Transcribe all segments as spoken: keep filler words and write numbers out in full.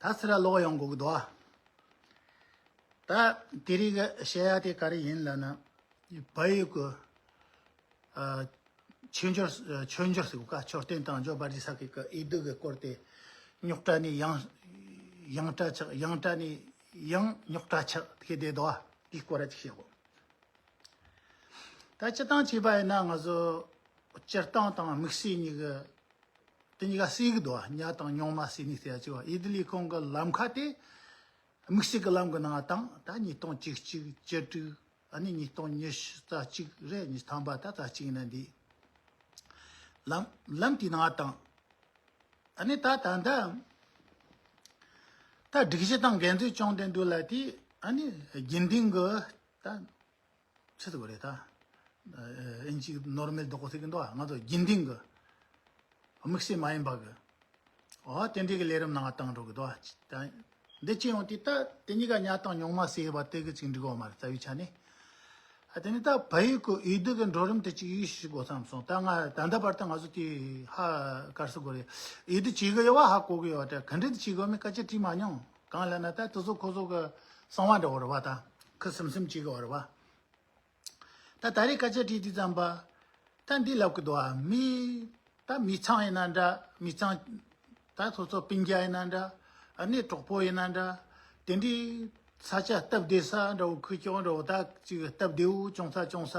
ད་ཚུར་ལོག་ཡོང་དགོས་ཀྱི་འདུག་ཨ། ད་དེ་རིང་གི་བཤད་ཡ་དེ་ག་རེ་ཡིན་ལབ་ན། བལ་ཡུལ་གྱི་ཨ་ཆོས་འབྱོར་ཆོས་འབྱོར་ཟེར་གོ་ཀ་མཆོད་རྟེན་དང་ཇོ་བྷ་ཏི་ས་ཀི་གི་འོས་བསྡུ་གི་སྐོར་དེ་རྙོག་དྲ་ནས་ཡང་ཡང་དྲ་ཆགས། ཡང་དྲ་ནས་ཡང་རྙོག་དྲ་ཆགས་ཁེ་བསྡད་འདུག་ཨ། དེའི་སྐོར་ར་ཅིག་བཤད་གོ། ད་སྤྱིར་བཏང་བྱས་པ་ཡིན་ན་ང་ཚོ་སྤྱིར་བཏང་དང་དམིགས་བསལ་གཉིས་ཀྱི་དེ་གཉིས་ཀ་བསྲེས་ཀྱི་འདུག་ཨ། ཉག་དང་རྙོག་མ་བསྲེས་ནས་ཟེར་ཡ་ཅིག་བ། འོས་བསྡུ་ལས་ཁུངས་ཀྱི་ལམ་ཁ་དེ་དམིགས་བསལ་གྱི་ལམ་གྱི་ནང་བཏང་། ད་ཉིས་སྟོང་བཅུ་གཅིག་བཅུ་དྲུག་ཨ་ནི་ཉིས་སྟོང་ཉི་ཤུ་རྩ་གཅིག་རེད། ཉི་ཤུ་ཐམ་པ་ད་རྩ་གཅིག་ཡིན་ན་འདི་ལམ་ལམ་དེའི་ནང་བཏང་། ཨ་ནི་ད་ད་ད་ད་སྒྲིག་གཞི་དང་འགལ་འཛོལ་བྱུང་བསྡད་འདུག་ལབ་དེ། ཨ་ནི་རྒྱུན་ལྡན་གྱི་ད་ཆི་ཟེར་དགོས་རེད་ད། ཨིན་ཇི་ནོར་མལ་ལྡོག་གོ་ཟེར་གི་འདུག་ཨ། ང་ཚོ་རྒྱུན་ལྡན་གྱི་དམིགས་བསལ་མ་ཡིན་པ་གི། ཨོ་དེ་འདྲའི་གི་ལས་རིམ་ནང་བཏང་འགྲོ་གི་འདུག་ཨ། ད་འདི་ཅི་ཡོང་དུས་ད་དེ་གཉིས་ཀ་ཉག་དང་རྙོག་མ་བསྲེས་པ་དེ་གི་ཅིག་འགྲིག་གོ་མ་རེད། རྩ་བའི་ཆ་ནས། ཨ་དེ་ནས་ད་བལ་ཡུལ་གྱི་འོས་བསྡུ་གི་འགྲོ་རིམ་དེ་ཅིག་ཡིད་ཞིབ་དགོས་བསམ་སོང་། ད་ང་ད་ལྟ་བར་དུ་ང་ཚོ་དེ་ཧ་གར་སོ་དགོས་རེད། འོས་བསྡུ་བྱེད་གི་ཡོད་བ་ཧ་གོ་གི་ཡོད་བ། ད་ག་འདྲ་དེ་བྱེད་དགོས་མིན་སྐད་ཆ་དྲིས་མ་མྱོང་། གང་ལབ་ན་ད་དེ་ཚོ་ཁོ་ཚོ་གི་གསང་བ་འདྲ་བོ་རེད་བ། ད་ཁུ་སིམ་སིམ་བྱེད་གི་ཡོད་རེད་བ། ད་ད་རེས་སྐད་ཆ་དྲིས་དུས་ཙམ་པ། ད་འདི་ལབ་གི་འདུག་ཨ། མི་ད་མི་ཚང་ཡིན་ན་འདྲ། མི་ཚང་ད་སོ་སོ་སྤུན་ཀྱག་ཡིན་ན་འདྲ། ཨ་ནི་གྲོགས་པོ་ཡིན་ན་འདྲ། དེ་འདྲའི་ས་ཆ་སྟབས་བདེ་ས་འདྲ་བོ། ཁུལ་ཀྱང་འདྲ་བོ། ད་ཅིག་སྟབས་བདེ་བོ་བྱུང་ས་བྱུང་ས་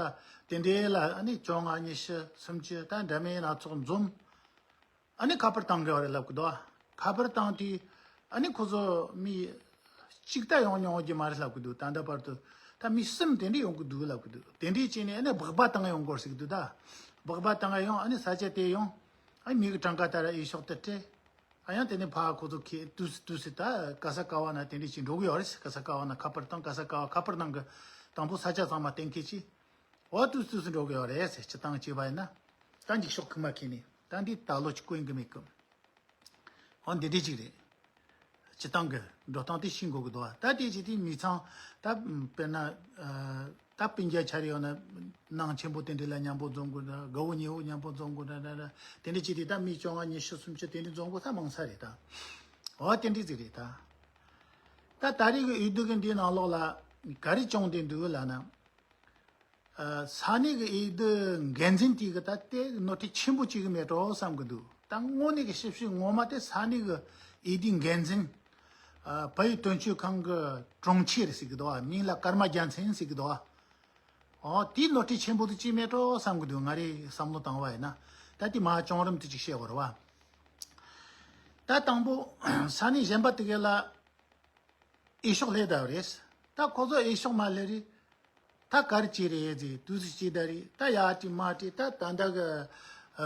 དེ་འདྲའི་ལ་ཨ་ནི་བཅོ་ལྔ་ཉི་ཤུ་སུམ་ཅུ་ད་འདྲ་མིན་སྣ་ཚོགས་འཛོམས། ཨ་ནི་ཁ་པར་བཏང་དགོས་བ་རེད་ལབ་གི་འདུག་ཨ། ཁ་པར་བཏང་དུས་ཨ་ནི་ཁོ་ཚོ་མི་གཅིག་ད་ཡོང་མྱོང་གི་མ་རེད་ལབ་གི་འདུག་ད་ལྟ་བར་དུ་ད་མི་གསུམ་དེ་འདྲས་ཡོང་གི་འདུག་ལབ་གི་འདུག་དེ་འདྲས་བྱས་ནས་ཨ་ནི་སྦག་སྦག་བཏང་ཡོང་དགོས་ཟེར་གི་འདུག་ད་སྦག་སྦག་བཏང་ཡོང་། ཨ་ནི་ས་ཆ་དེ་ཡོང་། ཨ་ནི་མི་གི་གྲངས་ཀ་ལྟར་འོས་ཤོག་དེ་སྤྲད། ཨ་ཡང་དེ་ནས་ཕར་ཁོ་ཚོ་ཁེ་དུས་སུ་དུས་སུ་ད་ག་ས་ག་བ་ན་དེ་འདྲས་ཅིག་འགྲོ་གི་ཡོད་རེད། ག་ས་ག་བ་ན་ཁ་པར་བཏང་། ག་ས་ག་བ་ཁ་པར་ནང་གི་དང་པོ་ས་ཆ་ཚང་མ་གཏན་འཁེལ་གྱིས། འོ་དུས་དུས་སུ་འགྲོ་གི་ཡོད་རེད་ཟེར། སྤྱིར་བཏང་བྱས་པ་ཡིན་ན། ད་འགྱིག་ཤོག་ཁུག་མ་ཁྱེར་ནས་ད་འདི་ད་ལོ་ཅིག་དཀོན་གི་མེད་གི། འོ་འདི་འདྲས་ཅིག་རེད། སྤྱིར་བཏང་གི་འགྲོ་སྟངས་དེ་ཤེས་དགོས་གི་འདུག་བ། ད་དེ་བྱས་དུས་མི་ཚང་ད་དཔེར་ན་ད་སྤུན་ཀྱག་ཆ་རེ་ཡོང་ན་ནང་ཆེན་པོ་དེ་འདྲས་ལ་མཉམ་པོ་འཛོམས་དགོས་འདྲ། དགའ་བོ་ཉེ་བོ་མཉམ་པོ་འཛོམས་དགོས་འདྲ་འདྲ་འདྲ། དེ་འདྲས་བྱས་དུས་ད་མི་བཅོ་ལྔ་ཉི་ཤུ་སུམ་ཅུ་དེ་འདྲས་འཛོམས་དགོས་ས་མང་ས་རེད་ད། འོ་དེ་འདྲས་ཅིག་རེད་ད། ད་ད་རེས་ཀྱི་འོས་བསྡུ་གི་འདིའི་ནང་ལོགས་ལ་ག་རེ་བྱུང་བསྡད་འདུག་ལབ་ན། ས་གནས་ཀྱི་འོས་བསྡུ་འགན་འཛིན་དེ་གི་ད་ལྟའི་ནོར་འཁྲུལ་ཆེན་པོ་ཅིག་མེད་འགྲོ་བསམ་གི་འདུག་ད་དངོས་གནས་ཀྱི་ཞིབ་བཤེར་ངོ་མ་དེ་ས་གནས་ཀྱི་འོས་བསྡུ་འགན་འཛིན། བལ་ཡུལ་དོན་གཅོད་ཁང་གི་དྲུང་ཆེ་རེད་ཟེར་གི་འདུག་མིང་ལ་ཀརྨ་རྒྱལ་མཚན་ཟེར་གི་འདུག་ཨོ་དེའི་ནོར་འཁྲུལ་ཆེན་པོ་དེ་ཅིག་མེད་འགྲོ་བསམ་གི་འདུག་ང་རེ་བསམ་བློ་བཏང་བ་ཡིན་ན། ད་དེ་མ་བྱུང་རིམ་དེ་ཅིག་བཤད་དགོས་རེད་བ། ད་དང་པོ་ས་གནས་གཞན་པ་དེ་ག་ལ་འོས་ཤོག་སླེབས་བསྡད་པ་རེད། ད་ཁོ་ཚོ་འོས་ཤོག་མ་སླེབས་རེད། ད་ག་རེ་བྱས་རེད་ཟེར། དུས་ཚོད་ཅིག་ད་རེད། ད་ཡར་བྲིས་མར་བྲིས། ད་ད་ལྟ་གི་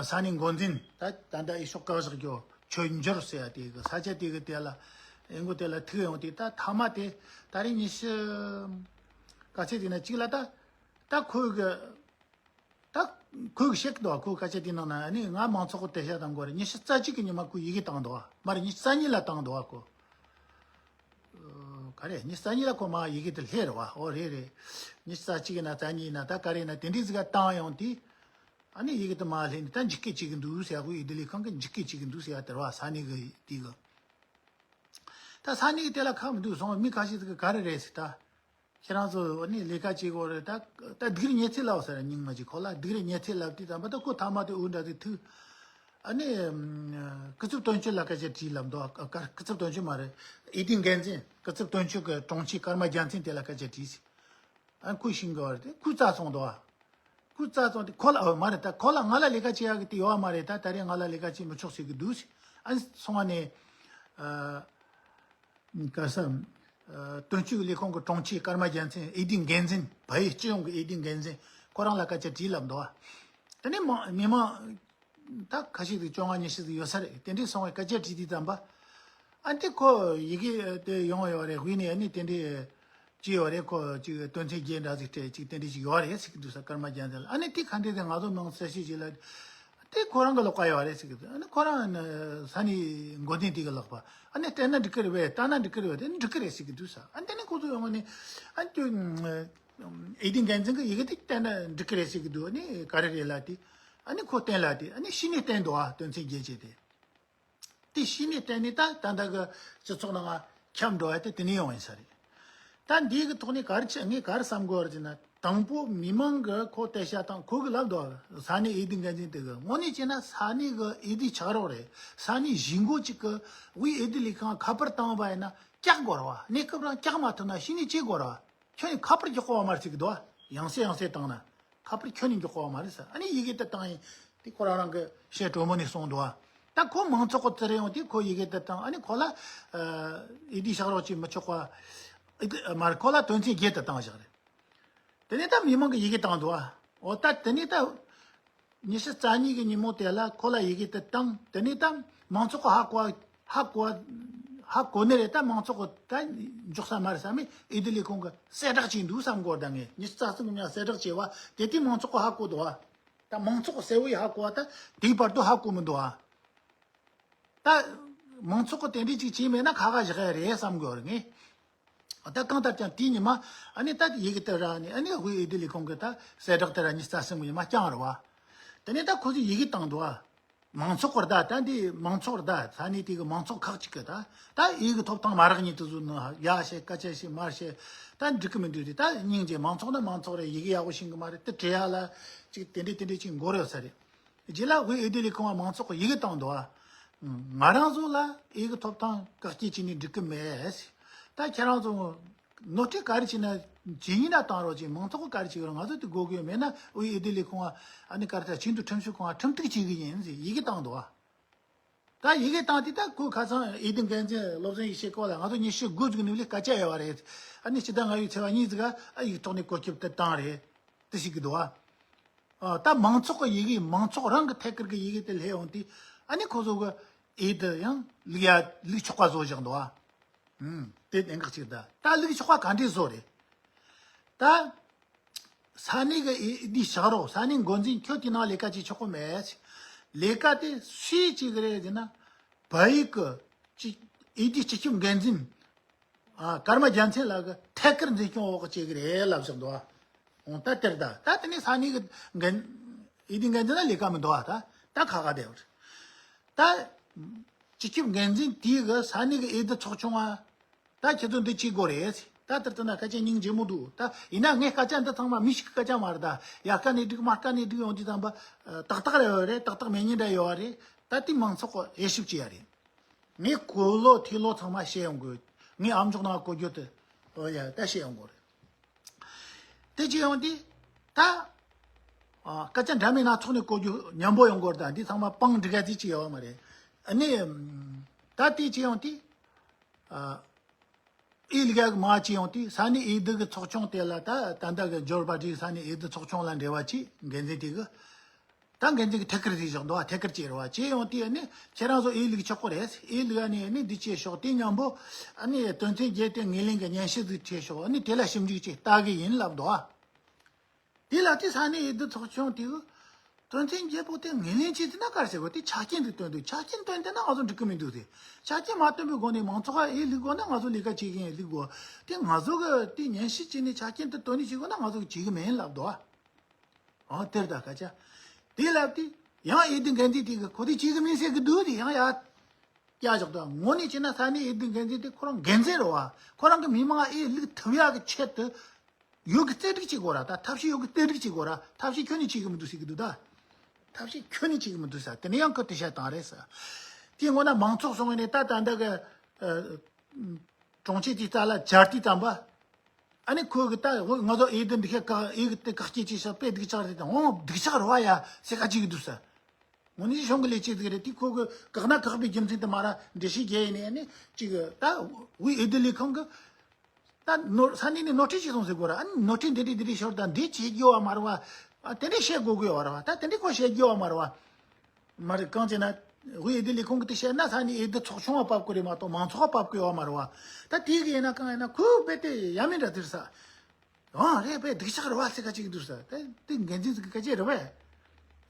ས་གནས་འགོ་འཛིན་ད་ད་ལྟ་འོས་ཤོག་བཀག་བཞག་རྒྱུ་ཆོས་འབྱོར་ཟེར་ཡ་དེ་གི་ས་ཆ་དེ་གི་དེ་ལ་འོས་འགོ་དེ་ལ་ཐུག་ཡོང་དུས། ད་མཐའ་མ་དེ་ད་རེས་ཉི་ཤུ་ག་ཚོད་དེ་ན་གཅིག་ལ་ད་ད་ཁོའི་གི་ད་ཁོས་བཤད་ཀྱི་འདུག་ཁོའི་སྐད་ཆ་དེ་ནང་ན་ཨ་ནི་ང་མང་ཚོགས་ཀྱི་དེ་བཤད་དང་གོ་རེད། ཉི་ཤུ་རྩ་གཅིག་གི་ཉི་མ་ཁོས་ཡི་གེ་བཏང་འདུག་མ་རེད། ཉི་ཤུ་རྩ་གཉིས་ལ་བཏང་འདུག་ཁོ། ཨོ་ག་རེ། ཉི་ཤུ་རྩ་གཉིས་ལ་ཁོ་མ་ཡི་གེ་དེ་སླེབས་རེད་བ། ཨོ་རེད་རེད། ཉི་ཤུ་རྩ་གཅིག་ཡིན་ན་རྩ་གཉིས་ཡིན་ན་ད་ག་རེ་ཡིན་ན་དེ་འདྲའི་ཟིག་ག་བཏང་ཡོང་དུས། ཨ་ནི་ཡི་གེ་དེ་མ་སླེབས་ནས་ད་འཇིགས་སྐད་བྱེད་ཀྱི་འདུག་ཟེར། ཁོས་འོས་བསྡུ་ལས་ཁང་གིས་འཇིགས་སྐད་བྱེད་ཀྱི་འདུག་ཟེར་ཡ་དེ་རེད་བ། ས་གནས་གི་དེ་གི། ད་ས་གནས་གི་དེ་ལ་ཁག་མི་འདུག་སོང་། མི་ཁ་ཤས་ཟིག་གིས་ག་རེ་རེད་ཟེར་ད། ཁྱེད་རང་ཚོ་ནི་ལས་ཀ་བྱེད་དགོས་རེད། ད་ད་སྡིགས་ར་ཉེས་ཚད་ལབ་ཟེར། རྙིང་མ་ཅིག་ཁོ་ལ་སྡིགས་ར་ཉེས་ཚད་ལབ་དུས་ཙམ་པ་ད་ཁོ་མཐའ་མ་དེ་འུ་འདྲ་ཟིག་ཐུག་ཨ་ནི་སྐུ་ཚབ་དོན་གཅོད་ལ་སྐད་ཆ་དྲིས་ལབ་འདུག་ཨ་སྐུ་ཚབ་དོན་གཅོད་མ་རེད། འོས་བསྡུ་འགན་འཛིན། སྐུ་ཚབ་དོན་གཅོད་ཀྱི་དྲུང་ཆེ་ཀརྨ་རྒྱལ་མཚན་དེ་ལ་སྐད་ཆ་དྲིས་ཟེར། ཨ་ཁོས་ཤེས་གི་བ་རེད། ཁོས་རྩ་སོང་འདུག་ཨ། ཁོས་རྩ་སོང་དེ་ཁོ་ལ། ཨོ་མ་རེད། ད་ཁོ་ལ་ང་ལ་ལས་ཀ་བྱེད་ཡག་གི་དེ་ཡོད་མ་རེད། ད་ད་རེས་ང་ལ་ལས་ཀ་བྱེད་མི་ཆོག་ཟེར་གི་འདུག་ཟེར། ཨ་སོང་བ་ནས་ཨ། ག་ས། ཨ་དོན་གཅོད་ལས་ཁུངས་ཀྱི་དྲུང་ཆེ་ཀརྨ་རྒྱལ་མཚན། འོས་བསྡུ་འགན་འཛིན། བལ་ཡུལ་སྤྱི་ཡོངས་ཀྱི་འོས་བསྡུ་འགན་འཛིན། ཁོ་རང་ལ་སྐད་ཆ་དྲིས་ལབ་འདུག་ཨ། དེ་ནས་མ་མི་མང་ད་ཁ་ཤས་ཀྱིས་བཅོ་ལྔ་ཉི་ཤུ་ཟིག་ཡོད་ས་རེད། དེ་འདྲས་སོང་བའི་སྐད་ཆ་དྲིས་དུས་ཙམ་པ། ཨ་འདི་ཁོ་ཡི་གེ་དེ་ཡོང་ཡོད་རེད། དབུས་ནས་ཨ་ནི་དེ་འདྲས་ཅི་ཡོད་རེད། ཁོ་ཅིག་དོན་ཚན་བརྒྱད་འདྲ་ཟིག་སྤྲད་ཅིག་དེ་འདྲས་ཅིག་ཡོད་རེད་ཟེར་གི་འདུག་ས། ཀརྨ་རྒྱལ་མཚན་ལ། ཨ་ནི་དེ་ག་འདྲས་དེ་ང་ཚོ་མང་གསལ་བཤད་བྱས་ལ། དེ་ཁོ་རང་གི་ལག་པ་ཡོད་རེད་ཟེར་གི་འདུག་ཨ་ནི་ཁོ་རང་ནི་ས་གནས་འགོ་འཛིན་དེ་གི་ལག་པ། ཨ་ནི་བལྟས་ན་འགྲིག་གི་རེད་པས། བལྟས་ན་འགྲིག་གི་རེད་པས། དེ་ནི་འགྲིག་གི་རེད་ཟེར་གི་འདུག་ས། ཨ་ནི་དེ་ནི་ཁོ་ཚོ་ཡོང་ནི་ཨ་ནི་དེ་འོས་བསྡུ་འགན་འཛིན་གི་ཡི་གེ་དེ་བལྟས་ན་འགྲིག་གི་རེད་ཟེར་གི་འདུག་ཨ་ནི་ག་རེ་རེད་ལབ་དེ། ཨ་ནི་ཁོ་བསྟན་ལབ་དེ། ཨ་ནི་གཞི་ནས་བསྟན་འདུག་ཨ། དོན་ཚན་བརྒྱད་བྱས་ཏེ། དེ་ཤེས་ནས་བརྟེན་ནས་ད་ད་ལྟ་གི་སྤྱི་ཚོགས་ནང་ཁྱབ་འགྲོ་བ་དེ་དེ་ནས་ཡོང་ཡིན་ས་རེད། ད་འདིའི་གི་ཐོག་ནས་ག་རེ་ཆ་ངས་ག་རེ་བསམ་དགོས་རེད་ཟེར་ན། དང་པོ་མི་མང་གི་ཁོ་དེ་བཤད་སྟངས་ཁོ་གི་ལབ་འདུག་ས་གནས་འོས་བསྡུ་འགན་འཛིན་དེ་གི་དངོས་གནས་བྱས་ན་ས་གནས་གི་འོས་བསྡུ་ཆགས་རོགས་རེད། ས་གནས་གཞིས་འགོ་གཅིག་གི་དབུས་འོས་བསྡུ་ལས་ཁང་ཁ་པར་བཏང་བ་ཡིན་ན་བཀྱག་དགོས་རེད་བ། གནས་སྐབས་རང་བཀྱག་མ་ཐུབ་ན་ཤི་ནས་ཅི་དགོས་རེད་བ། ཁྱོད་ནས་ཁ་པར་རྒྱག་དགོས་བ་མ་རེད་ཟེར་གི་འདུག་བ། ཡང་སེ་ཡང་སེ་བཏང་ན་ཁ་པར་ཁྱོད་ནས་རྒྱག་དགོས་བ་མ་རེད་ཟེར། ཨ་ནི་ཡི་གེ་དེ་བཏང་ཡིན་དེ་ཁོ་རང་རང་གི་བཤད་གྲོས་མོལ་ནས་གསུངས་འདུག་བ། ད་ཁོ་མང་ཚོགས་ཀྱི་བཙིར་ཡོང་དུས་ཁོ་ཡི་གེ་དེ་བཏང་ཨ་ནི་ཁོ་ལ་ཨེ་འོས་བསྡུ་བཞག་རོགས་བྱེད་མི་ཆོག་པ། ཨེ་འདི་མ་རེད། ཁོ་ལ་དོན་ཚན་བརྒྱད་དེ་བཏང་བཞག་རེད། དེ་ནས་ད་མི་མང་གི་ཡི་གེ་བཏང་འདུག་ཨ། འོ་ད་དེ་ནས་ད་ཉི་ཤུ་རྩ་གཉིས་ཀྱི་ཉིན་མོ་དེ་ལ་ཁོ་ལ་ཡི་གེ་དེ་བཏང་། དེ་ནས་ད་མང་ཚོགས་ཀྱི་ཧ་གོ་ཧ་གོ་ཧ་གོ་ནི་རེད། ད་མང་ཚོགས་ཀྱི་ད་འཇོག་ས་མ་རེད་བསམ་མི་འོས་བསྡུ་ལས་ཁུངས་ཀྱི་གསལ་བསྒྲགས་བྱས་འདུག་བསམ་གོ་ད་ངས་ཉི་ཤུ་རྩ་གསུམ་གྱི་ཉིན་གསལ་བསྒྲགས་བྱས་བ་དེ་དུས་མང་ཚོགས་ཀྱི་ཧ་གོ་འདུག་ཨ། ད་མང་ཚོགས་གསལ་བོ་ཡིས་ཧ་གོ་བ་ད་དེའི་བར་དུ་ཧ་གོ་མི་འདུག་ཨ། ད་མང་ཚོགས་ཀྱི་དེ་འདྲའི་ཅིག་བྱས་མེད་ན་ཁ་ཁ་བཞག་ཡ་རེད་བསམ་དགོས་རེད་ངས། ད་གང་ལྟར་ཀྱང་དེའི་ཉི་མ་ཨ་ནི་ད་ཡི་གེ་དེ་ར་ནི་ཨ་ནི་དབུས་འོས་བསྡུ་ལས་ཁུངས་ཀྱི་ད་གསལ་བསྒྲགས་དེ་ར་ཉི་ཤུ་རྩ་གསུམ་གྱི་ཉི་མ་བསྐྱངས་རེད་བ། དེ་ནས་ད་ཁོ་ཚོས་ཡི་གེ་བཏང་འདུག་ཨ། མང་ཚོགས་ཀྱི་ད་ད་འདི་མང་ཚོགས་ད་ས་གནས་དེ་གི་མང་ཚོགས་ཁག་ཅིག་གི་ད་ད་འོས་ཀྱི་ཐོབ་ཐང་མ་རག་མཁན་དེ་ཚོ་ནི་ཡ་བཤད་སྐད་ཆ་བཤད་མར་བཤད་ད་འགྲིག་གི་མི་འདུག་དེ་ད་སྙིང་རྗེ། མང་ཚོགས་ནི་མང་ཚོགས་རེད། ཡི་གེ་ཡག་པོ་ཤེས་གི་མ་རེད། དེ་བྲིས་ཡ་ལ་ཅིག་དེ་འདྲས་དེ་འདྲས་ཅིག་འགོར་ཡོད་ས་རེད། རྗེས་ལ་དབུས་འོས་བསྡུ་ལས་ཁུངས་ལ་མང་ཚོགས་ཀྱི་ཡི་གེ་བཏང་འདུག་ཨ། ང་རང་ཚོ་ལ་འོས་ཀྱི་ཐོབ་ཐང་བཀག་སྐྱིལ་བྱས་ནས་འགྲིག་གི་མེད། ད་ཁྱེད་རང་ཚོ་ནོར་འཁྲུལ་ག་རེ་བྱས་ན་ཇི་ཡིན་ན་བཏང་རོགས་གྱིས། མང་ཚོགས་ཀྱི་ག་རེ་བྱེད་ཀྱི་རེད། ང་ཚོ་དེ་དགོས་ཀྱི་ཡོད་མེད་ན་དབུས་འོས་བསྡུ་ལས་ཁུངས་ལ་ཨ་ནི་ག་རེ་ད་ཆེས་མཐོའི་ཁྲིམས་ཞིབ་ཁང་ལ་ཁྲིམས་གཏུག་བྱེད་ཀྱི་ཡིན་ཟེར་ཡི་གེ་བཏང་འདུག་ཨ། ད་ཡི་གེ་བཏང་དུས་ད་ཁོས་ཁ་སང་འོས་བསྡུ་འགན་འཛིན་བློ་བཟང་ཡེ་ཤེས་སྐོར་ལ་ང་ཚོ་ཉི་ཤུ་དགུ་ཟིག་ནུབ་ལས་སྐད་ཆ་ཡོད་པ་རེད། ཨ་ནི་སྤྱི་ཟླ་ལྔ་པའི་ཚེས་པ་གཉིས་ཟིག་ག་ཨ་ཡིག་ཐོག་ནས་བཀོད་ཁྱབ་དེ་བཏང་རེད། དེ་ཞིག་གི་འདུག་ཨ། ཨ་ད་མང་ཚོགས་ཀྱི་ཡི་གེ་མང་ཚོགས་རང་གི་ཐད་ཀར་གྱི་ཡི་གེ་དེ་སླེབས་ཡོང་དུས་ཨ་ནི་ཁོ་ཚོ་གི་འོས་དེ་ཡང་བླུག་ཡ་བླུག་ཆོག་པ་བཟོ་བཞག་འདུག་ཨ། ཨུམ། དེ་གནད་འགག་ཅིག་ད་ད་བླུག་ཆོག་པ་ག་འདྲས་བཟོ་རེད། ད་ས་གནས་ཀྱི་འོས་བསྡུ་བཞག་རོགས། ས་གནས་འགོ་འཛིན་ཁྱོད་དེ་ནང་ལས་ཀ་བྱེད་ཆོག་གི་མེད། ལས་ཀ་དེ་སུས་བྱེད་གི་རེད་ཟེར་ན། བལ་ཡུལ་གྱི་སྤྱི་འོས་བསྡུ་སྤྱི་ཁྱབ་འགན་འཛིན་ཨ་ཀརྨ་རྒྱལ་མཚན་ལགས་ཀྱི་ཐད་ཀར་འཛིན་སྐྱོང་འོག་བྱེད་གི་རེད་ལབ་བཞག་འདུག་ཨ། འོང་ད་དེར་ད་ད་དེ་ནས་ས་གནས་ཀྱི་འགན་འོས་བསྡུ་འགན་འཛིན་ལ་ལས་ཀ་མི་འདུག་ཨ། ད་ད་ཁག་ཁག་བསྡད་ཡོད་རེད། ད་སྤྱི་ཁྱབ་འགན་འཛིན་དེ་གི་ས་གནས་ཀྱི་འོས་བསྡུ་ཚོགས་ཆུང་ཨ། ད་ཁྱེད་ཚོ་འདི་བྱེད་དགོས་རེད། ད་ལྟར་ལྟ་ན་སྐད་ཆ་སྙིང་རྗེ་མོ་འདུག་ད་ཡིན་ན་ངས་སྐད་ཆ་འདི་ཚང་མ་མི་ཞིག་གི་སྐད་ཆ་མ་རེད། ད་ཡར་ཀ་ནས་འགྲིག་མར་ཀ་ནས་འགྲིག་ཡོང་དུས་ཙམ་པ་ཏག་ཏག་རེད་ཡོད་རེད། ཏག་ཏག་མེད་ཉེན་འདྲ་ཡོད་རེད། ད་དེ་མང་ཚོགས་ཀྱི་དབྱེ་ཞིབ་བྱེད་ཡ་རེད། ངས་གོ་ལོ་ཐོས་ལོ་ཚང་མ་བཤད་ཡོང་དགོས། ངས་ཨམ་ཅོག་ནང་གོ་རྒྱུ་དེ་ཨོ་ཡ་ད་བཤད་ཡོང་དགོས་རེད། དེ་བྱེད་ཡོང་དུས་ད་ཨ་སྐད་ཆ་འདྲ་མིན་སྣ་ཚོགས་ནས་གོ་རྒྱུ་མཉམ་པོ་ཡོང་དགོས་རེད། ད་འདི་ཚང་མ་པང་འགྲིག་ག་ཚིག་ཅིག་ཡོད་མ་རེད། ཨ་ནི་ད་དེ་བྱེད་ཡོང་དུས་ཨ། ཨེ་ལི་ག་གི་མ་ཅི་ཡོང་དུས་ས་གནས་འོས་བསྡུ་གི་ཚོགས་ཆུང་དེ་ལ་ད་ད་ལྟ་གི་ཇོར་པ་ཏི་ས་གནས་འོས་བསྡུ་ཚོགས་ཆུང་ལ་འབྲེལ་བ་ཅི་འགན་འཛིན་དེ་གི་ད་འགན་འཛིན་གི་ཐད་ཀར་དེ་བཞག་འདུག་བ། ཐད་ཀར་བྱས་རེད་བ། བྱས་ཡོང་དུས་ཨ་ནི་ཁྱེད་རང་ཚོ་ཨེ་ལི་ག་ཆོག་གི་རེད། ཨེ་ལི་ག་ནས་ཨ་ནི་འདི་བྱས་ཤོག་དེ་མཉམ་པོ་ཨ་ནི་དོན་ཚན་བརྒྱད་དེ་ངོས་ལེན་གི་སྙན་ཞུ་ཟིག་བྱས་ཤོག་ཨ་ནི་དེ་ལ་ཞིབ་འཇུག་ཅིག་ལྟ་གི་ཡིན་ལབ་འདུག་བ། དེ་ལ་དེ་ས་གནས་འོས་བསྡུ་ཚོགས་ཆུང་དེ་གི་དོན་ཚན་བརྒྱད་པོ་དེ་ངོས་ལེན་བྱེད་ཟེར་ན་ག་རེ་ཟེར་དགོས། དེ་ཆ་རྐྱེན་དེ་བཏོན་འདུག་ཆ་རྐྱེན་བཏོན་བསྡད་ན་ང་ཚོ་འགྲིག་གི་མི་འདུག་ཟེར། ཆ་རྐྱེན་མ་བཏོན་པའི་སྒོ་ནས་མང་ཚོགས་ཀ་ཨེ་ལུག་དགོས་ན་ང་ཚོ་ལས་ཀ་བྱེད་མཁན་ལུག་དགོས། དེ་ང་ཚོ་གི་དེ་ཉན་ཞིབ་བྱས་ནས་ཆ་རྐྱེན་དེ་བཏོན་ནས་བྱེད་དགོས་ན་ང་ཚོ་གི་བྱེད་གི་མིན་ལབ་འདུག་ཨ། དེར་ད་སྐད་ཆ་དེ་ལབ་དུས་ཡང་ཨེ་དེ་འགན་འཛིན་དེ་གི་ཁོ་དེ་བྱེད་གི་མིན་ཟེར་གི་འདུག་དེ་ཡང་ཡ་ཡ་བཞག་འདུག་ཨ། དངོས་གནས་བྱས་ན་ས་གནས་ཨེ་དེ་འགན་འཛིན་དེ་ཁོ་རང་འགན་འཛིན་རེད་བ། ཁོ་རང་གི་མི་མང་ཨེ་ལུག་ཐུབ་ཡག་གི་ཆེད་དུ། ཡོད་གི་རྩེ་སྒྲིག་བྱེད་དགོས་ར། ད་ཐབས་ཤེས་ཡོད་གི་རྩེ་སྒྲིག་བྱེད་དགོས་ར། ཐབས་ཤེས་ཁྱོན་ནས་བྱེད་གི་མི་འདུག་ཟེར་གི་འདུག་ད་ཐབས་ཤེས་ཁྱོན་ནས་བྱེད་གི་མི་འདུག་ཟེར། དེ་ནས་ཡང་ཁོ་དེ་བཤད་བཏང་རེད་ཟེར། དེའི་སྔོན་ན་མང་ཚོགས་སོང་བས་ནས་ད་ད་འདི་གི་ཨ་གྲོང་ཁྱེར་དེའི་རྩ་ལ་སྦྱར་དུས་ཙམ་པ། ཨ་ནི་ཁོ་གི་ད་ང་ཚོ་ཨེ་འདི་འདི་ཁའི་བཀག་ཨེ་གི་དེ་བཀག་སྐྱིལ་བྱས་ཤག་དཔེ་སྡུག་ཅག་རེད་དང་། འོང་སྡུག་ཅག་རེད་བ་ཡ་ཟེར་ཁ་ཅིག་གི་འདུག་ཟེར། དངོས་གནས་གཞུང་གི་ལས་བྱེད་ཟིག་རེད། དེ་ཁོ་གི་བཀག་ན་བཀག་པའི་རྒྱུ་མཚན་དེ་མ་ར་འགྲེལ་བཤད་རྒྱག་ཡིན་ནས་ནི་ཅིག་ད་དབུས་འོས་བསྡུ་ལས་ཁང་གི་ད་ནོར་ས་གནས་ནས་ནོར་འཁྲུལ་བྱས་སོང་ཟེར་དགོས་ར། ཨ་ནི་ནོར་འཁྲུལ་འདི་འདྲས་འདི་འདྲས་ཤོར་ད་འདི་བྱེད་རྒྱུ་བ་མ་རེད་བ། ཨ་དེ་འདྲས་བཤད་དགོས་དགོས་བ་རེད་བ། ད་དེ་འདྲས་ཁོ་བཤད་རྒྱུ་བ་མ་རེད་བ། མ་རེད། གང་བྱས་ན་དབུས་འོས་བསྡུ་ལས་ཁང་གི་དེ་བཤད་ན་ས་གནས་འོས་བསྡུ་ཚོགས་ཆུང་བ་བབས་དགོས་རེད་མ་གཏོགས་མང་ཚོགས་བ་བབས་དགོས་བ་མ་རེད་བ། ད་དེ་གི་ཡིན་ན་གང་ཡིན་ན་ཁོས་དཔེ་དེ་ཡ་མེད་འདྲ་ཟེར་ས། ཨང་རེད་པས། སྡུག་ཅག་རེད་བ་ཟེར་ཁ་ཅིག་འདུག་ས། དེ་དེ་འགན་འཛིན་ཟིག་གི་སྐད་ཆ་རེད་བས།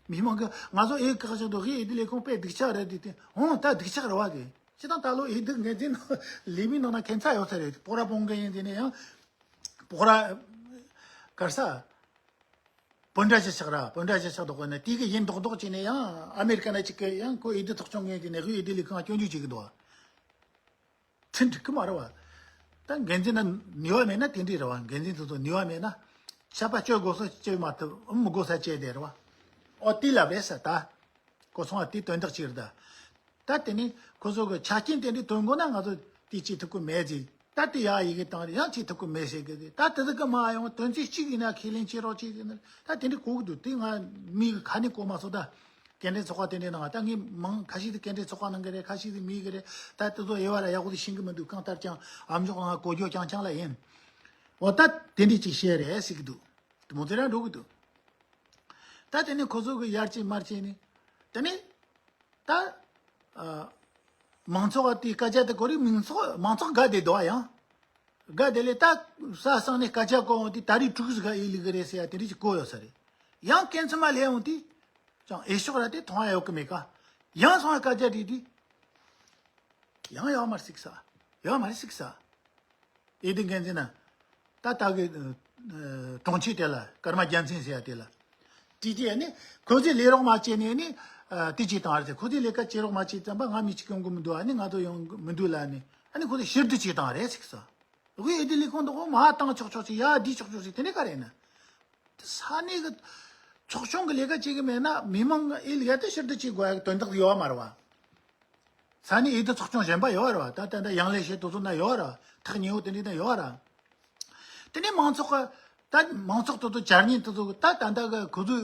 མི་མང་གི་ང་ཚོ་ཨེ་ཁ་ཅིག་འདུག་ཨེ་འདི་ལས་ཁུངས་དཔེ་སྡུག་ཅག་རེད། དེ་དེ་ཨང་ད་སྡུག་ཅག་རེད་བ། དེ་སྤྱི་བཏང་ད་ལོ་ཨེ་འདི་འགན་འཛིན་ལས་མི་ནང་ན་ཁྱད་མཚར་ཡོད་ས་རེད། སྤོ་ར་སྤོང་མཁན་ཡིན་དེ་ནས་ཡང་སྤོ་ར་གར་ས། སྤུན་ཟླ་གཞིས་ཆགས་ར། སྤུན་ཟླ་གཞིས་ཆགས་འདུག་གོ་ནི་དེ་གི་ཡིན་མདོག་མདོག་བྱས་ནས་ཡང་ཨ་མེ་རི་ཀ་ན་གཅིག་གི་ཡང་ཁོ་འོས་བསྡུ་ཐག་གཅོད་མཁན་དེ་ནས་དབུས་འོས་བསྡུ་ལས་ཁང་སྐྱོན་བརྗོད་བྱེད་ཀྱི་འདུག་བ། ཁྲིམས་འགྲིག་གི་མ་རེད་བ། ད་འགན་འཛིན་ན་ནུས་པ་མེད་ན་དེ་འདྲས་རེད་བ། འགན་འཛིན་དེ་ཚོ་ནུས་པ་མེད་ན་ཆད་པ་གཅོད་དགོས་ས་གཅོད་མ་ཐུབ། ཨུམ་མི་དགོས་ས་བཅད་བསྡད་རེད་བ། ཨོ་དེ་ལབ་རེད་ས་ད། གོ་སོང་བ་དེ་དོན་དག་ཅིག་རེད་ད། ད་དེ་ནི་ཁོ་ཚོ་གི་ཆ་རྐྱེན་དེ་འདྲས་བཏོན་དགོས་ན་ང་ཚོ་དེ་བྱེད་ཐུབ་ཀྱི་མེད་ཟེར། ད་དེ་ཡག་ཡི་གེ་བཏང་རེད། ཡང་བྱེད་ཐུབ་ཀྱི་མེད་ཟེར་གི་རེད། ད་དེ་ཚོ་གི་མ་ཡོང་དོན་ཚན་གཅིག་ཡིན་ན་ཁས་ལེན་བྱེད་རོགས་བྱེད་ཟེར་ན། ད་དེ་འདྲས་གོ་གི་འདུག་དེ་ང་མི་གི་ཁ་ནས་གོ་མ་སོང་ད། སྐད་འཕྲིན་ཚོགས་པ་དེ་འདྲའི་ནང་ད་ངས་མང་ཁ་ཤས་དེ་སྐད་འཕྲིན་ཚོགས་པ་ནང་གི་རེད། ཁ་ཤས་དེ་མི་གི་རེད། ད་དེ་ཚོ་དབྱེ་བ་ར་ཡག་པོ་དེ་ཤེས་གི་མི་འདུག་གང་ལྟར་ཀྱང་ཨ་མཆོག་ང་གོ་རྒྱུ་རྐྱང་རྐྱང་ལ་ཡིན། འོ་ད་དེ་འདྲས་ཅིག་བཤད་རེད་ཟེར་གི་འདུག་དེ་མོ་དེ་རང་འགྲོ་གི་འདུག་ད་དེ་ནས་ཁོ་ཚོ་གི་ཡར་ཅིག་མར་ཅིག་ནས་དེ་ནས་ད་ཨ་མང་ཚོགས་དེ་སྐད་ཆ་དེ་གོ་རིགས་མང་ཚོགས་མང་ཚོགས་དགའ་བསྡད་འདུག་ཨ། ཡང་དགའ་བསྡད་ལས་ད་ས་སང་ནས་སྐད་ཆ་གོ་འོང་དེ་ད་རེས་དྲུག་ཟིག་ག་ཨེ་ལི་གི་རེད་ཟེར་ཡ་དེ་འདྲས་ཅིག་གོ་ཡོད་ས་རེད། ཡང་སྐད་ཚིག་མ་ལས་འོང་དེ་ཅང་ཨེ་ཤོག་ར་དེ་མཐོང་ཡ་ཡོད་གི་མེད་ཀ་ཡང་སོང་ཡ་སྐད་ཆ་དྲིས་དུས། ཡང་ཡོད་མ་རེད་ཟེར་གི་ས། ཡོད་མ་རེད་ཟེར་གི་ས། ཨེ་དེ་འགན་འཛིན་ན། ད་ལྟ་གི་ཨ་གྲོང་ཁྱེར་དེ་ལ་ཀརྨ་རྒྱལ་མཚན་ཟེར་ཡ་དེ་ལ། དྲིས་དུས་ཨ་ནི་ཁོ་ཚོས་ལས་རོགས་མ་བྱས་ནས་ནི་ཨ་དེ་བྱས་བཏང་བ་རེད་ཟེར། ཁོ་ཚོས་ལས་ཀ་བྱེད་རོགས་མ་བྱས་ཙམ་པ་ང་མི་གཅིག་ཡོང་གི་མི་འདུག་ཨ་ནི་ང་ཚོ་ཡོང་གི་མི་འདུག་ལབ་ནས་ཨ་ནི་ཁོ་ཚོས་ཕྱིར་བསྡུ་བྱས་བཏང་བ་རེད་ཟེར་གི་ས། དབུས་ཨེ་དེ་ལས་ཁུངས་དུ་འོ་མ་བཏང་ཆོག་ཆོག་ཅིག་ཡ་བསྡུས་ཆོག་ཆོག་ཅིག་དེ་འདྲ་ག་རེ་ཡིན་ན། དེ་ས་གནས་ཀྱི་ཚོགས་ཆུང་གི་ལས་ཀ་བྱེད་ཀྱི་མེད་ན་མི་མང་གི་ཨེ་ལ་ཡ་དེ་ཕྱིར་བསྡུ་བྱེད་དགོས་ཡ་གི་དོན་དག་ཡོད་མ་རེད་བ། ས་གནས་ཨེ་དེ་ཚོགས་ཆུང་གཞན་པ་ཡོད་རེད་བ། ད་ལྟ་འདི་ཡང་ལེ་ཤེས་དེ་ཚོ་ན་ཡོད་རེད་བ། ཐག་ཉེ་བོ་དེ་འདྲ་ན་ཡོད་རེད། དེ་ནས་མང་ཚོགས་ཀྱི་ད་མང་ཚོགས་དེ་ཚོ་བཅར་མཁན་དེ་ཚོ་གི་ད་ད་ལྟ་གི་ཁོ་ཚོས་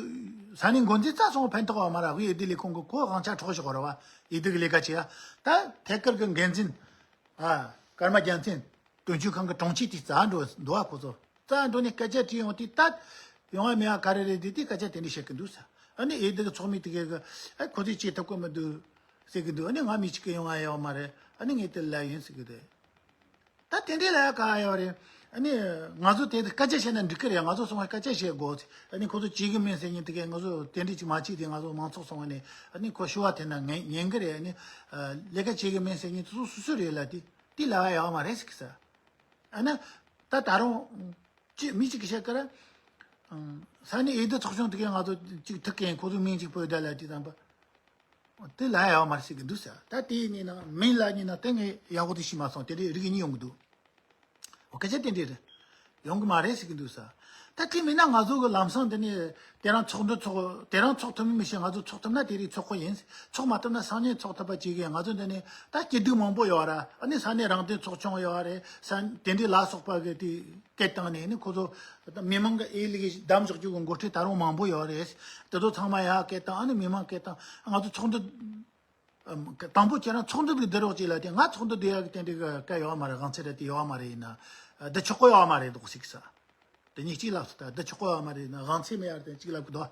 ས་གནས་འགོ་འཛིན་རྩ་སོང་ཕན་ཐོགས་ཡོད་མ་རེད། དབུས་ཨེ་དེ་ལས་ཁུངས་གི་ཁོ་དབང་ཆ་འཕྲོག་བཞག་རེད་བ། ཨེ་དེ་གི་ལས་ཀ་བྱེད་ཡ་ད་ཐད་ཀར་གི་འགན་འཛིན། ཨ། ཀརྨ་རྒྱལ་མཚན། དོན་གཅོད་ཁང་གི་དྲུང་ཆེ་དེ་རྩ་འགྲོ་འདུག་ཨ་ཁོ་ཚོ། རྩ་འགྲོ་ནས་སྐད་ཆ་དྲིས་ཡོང་དུས་ད། ཡོང་བ་མེད་ཨ་ག་རེ་རེད་དེ་དེ་སྐད་ཆ་དེ་འདྲ་བཤད་གི་འདུག་ས། ཨ་ནི་ཨེ་དེ་གི་ཚོགས་མི་དེ་གས་གི་ཨ་ཁོ་ཚོས་བྱེད་ཐུབ་ཀི་མི་འདུག་ཟེར་གི་འདུག་ཨ་ནི་ང་མི་གཅིག་གི་ཡོང་བ་ཡོད་མ་རེད། ཨ་ནི་ངས་དེ་ལ་ཡིན་ཟེར་གི་རེད། ད་དེ་འདྲའི་ལ་ཡ་ག་ཡོད་རེད། ཨ་ནི་ང་ཚོ་དེ་སྐད་ཆ་བཤད་ན་འགྲིག་གི་རེད། ང་ཚོ་སོང་བ་སྐད་ཆ་བཤད་དགོས། ཨ་ནི་ཁོ་ཚོ་བྱེད་གི་མིན་ཟེར་མཁན་དེ་གས་ང་ཚོ་དེ་འདྲ་ཅིག་མ་བྱེད་དེ་ང་ཚོ་མང་ཚོགས་སོང་བ་ནས་ཨ་ནི་ཁོ་ཞུ་བ་དེ་ན་ངན་ཉན་གི་རེད། ཨ་ནི་ལས་ཀ་བྱེད་གི་མིན་ཟེར་མཁན་དེ་ཚོ་སུ་སུ་རེད་ལ་དེ། དེ་ལ་ཡ་ཡོད་མ་རེད་ཟེར་གི་ས། ཨ་ནི་ད་ད་རུང་ཅི་མི་གཅིག་གིས་བཤད་ཀི་ར། ས་གནས་ཨེ་དེ་ཚོགས་ཆུང་དེ་གས་ང་ཚོ་གཅིག་ཐུག་གི་ཡིན། ཁོ་ཚོ་མིང་གཅིག་བོས་ད་ལ་དེ་དང་པ། དེ་ལ་ཡ་ཡོད་མ་རེད་ཟེར་གི་འདུག་ས། ད་དེ་ཡིན་ན་མིང་ལ་ཉིན་ན་དེ་ངས་ཡག་པོ་དེ་ཤེས་མ་སོང་། དེ་རིགས་རིགས་གཉིས་ཡོང་གི་འདུག་འོ་སྐད་ཆ་དེ་འདྲས་རེད། ཡོང་གི་མ་རེད་ཟེར་གི་འདུག་ས། ད་དེ་མིན་ན་ང་ཚོ་གི་ལམ་སང་དེ་ནས་དེ་རང་ཚོགས་འདུ་ཚོགས་དེ་རང་ཚོགས་ཐུབ་མིན་མི་ཤེས། ང་ཚོ་ཚོགས་ཐུབ་ན་དེ་རིགས་ཚོགས་གི་ཡིན། ཚོགས་མ་ཐུབ་ན་སང་ཉིན་ཚོགས་ཐུབ་པ་བྱེད་གི་ཡིན། ང་ཚོ་འདི་ནས་ད་སྐྱིད་སྡུག་མང་པོ་ཡོད་ར། ཨ་ནི་ས་གནས་རང་བདེན་ཚོགས་ཆུང་ཡོད་རེད། ས་དེ་འདྲའི་ལ་སོགས་པ་གི་དེ་སྐད་བཏང་ནས་ནི་ཁོ་ཚོ་མི་མང་གི་ཨེ་ལི་གི་བདམས་བཞག་རྒྱུ་གི་འགོ་ཁྲིད་ད་རུང་མང་པོ་ཡོད་རེད། དེ་ཚོ་ཚང་མ་ཡར་སྐད་བཏང་། ཨ་ནི་མི་མང་སྐད་བཏང་། ང་ཚོ་ཚོགས་འདུ། ཨམ། དང་པོ་ཁྱེད་རང་ཚོགས་འདུ་ལ་བསྡུ་རོགས་གྱིས་ལ་དེ། ང་ཚོགས་འདུ་བསྡུ་ཡག་གི་དེ་འདྲའི་གི་སྐད་ཡོད་མ་རེད། དབང་ཚད་ར་དེ་ཡོད་མ་རེད། ཡིན་ན་བསྡུ་ཆོག་གི་ཡོད་མ་རེད་འདུག་ཟེར་གི་ས། དེ་ཉིད་གཅིག་ལབ་སོང་། ད་བསྡུ་ཆོག་གི་ཡོད་མ་རེད། ཡིན་ན་དབང་ཚད་མེད་ཡ་རེད་དེ་གཅིག་ལབ་གི་འདུག་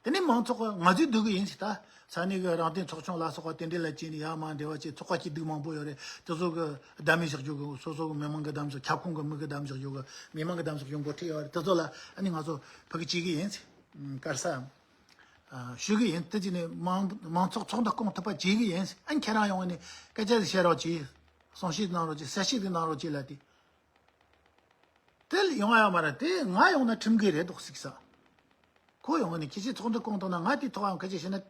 དེ་ནས་མང་ཚོགས་ཀྱིས་ང་ཚོས་བསྡུ་གི་ཡིན་ཟེར། ད་ས་གནས་ཀྱི་རང་བདེན་ཚོགས་ཆུང་ལ་སོགས་པ་དེ་འདྲའི་ལ་བྱས་ནས་ཡར་མར་འབྲེལ་བ་བྱས། ཚོགས་པ་སྐྱིད་སྡུག་མང་པོ་ཡོད་རེད། དེ་ཚོ་གི་བདམས་མི་བཞག་རྒྱུ་གི། སོ་སོ་གི་མི་མང་གི་བདམས་བཞག་ཁྱབ་ཁོངས་གི་མི་གི་བདམས་བཞག་རྒྱུ་གི། མི་མང་གི་བདམས་བཞག་རྒྱུ་འགོ་ཁྲིད་ཡོད་རེད། དེ་ཚོ་ལ་ཨ་ནི་ང་ཚོ་ཕ་གི་བྱེད་གི་ཡིན་ཟེར། ཨམ། ག་རེ་ཟ། ཨ། ཞུ་གི་ཡིན། དེ་བྱས་ནས་མང་མང་ཚོགས་ཚོགས་འདུ་སྐོང་ཐུབ་པ་བྱེད་གི་ཡིན། ཨ་ནི་ཁྱེད་རང་ཡོང་ནས་སྐད་ཆ་ཞིག་བཤད་རོགས་གྱིས། གསུང་བཤད་གནང་རོགས་གྱིས། གསལ་བཤད་ཅིག་གནང་རོགས་གྱིས་ལབ་དུས། དེ་ཡོང་ཡ་ཡོད་མ་རེད། དེ་ང་ཡོང་ན་ཁྲིམས་འགལ་རེད་འདུག་ཟེར་གི་ས། ཁོ་ཡོང་ནས་ཁྱེད་ཚོས་ཚོགས་འདུ་སྐོང་བཏང་ན་ང་དེའི་ཐོག་ཡང་སྐད་ཆ་བཤད་ན་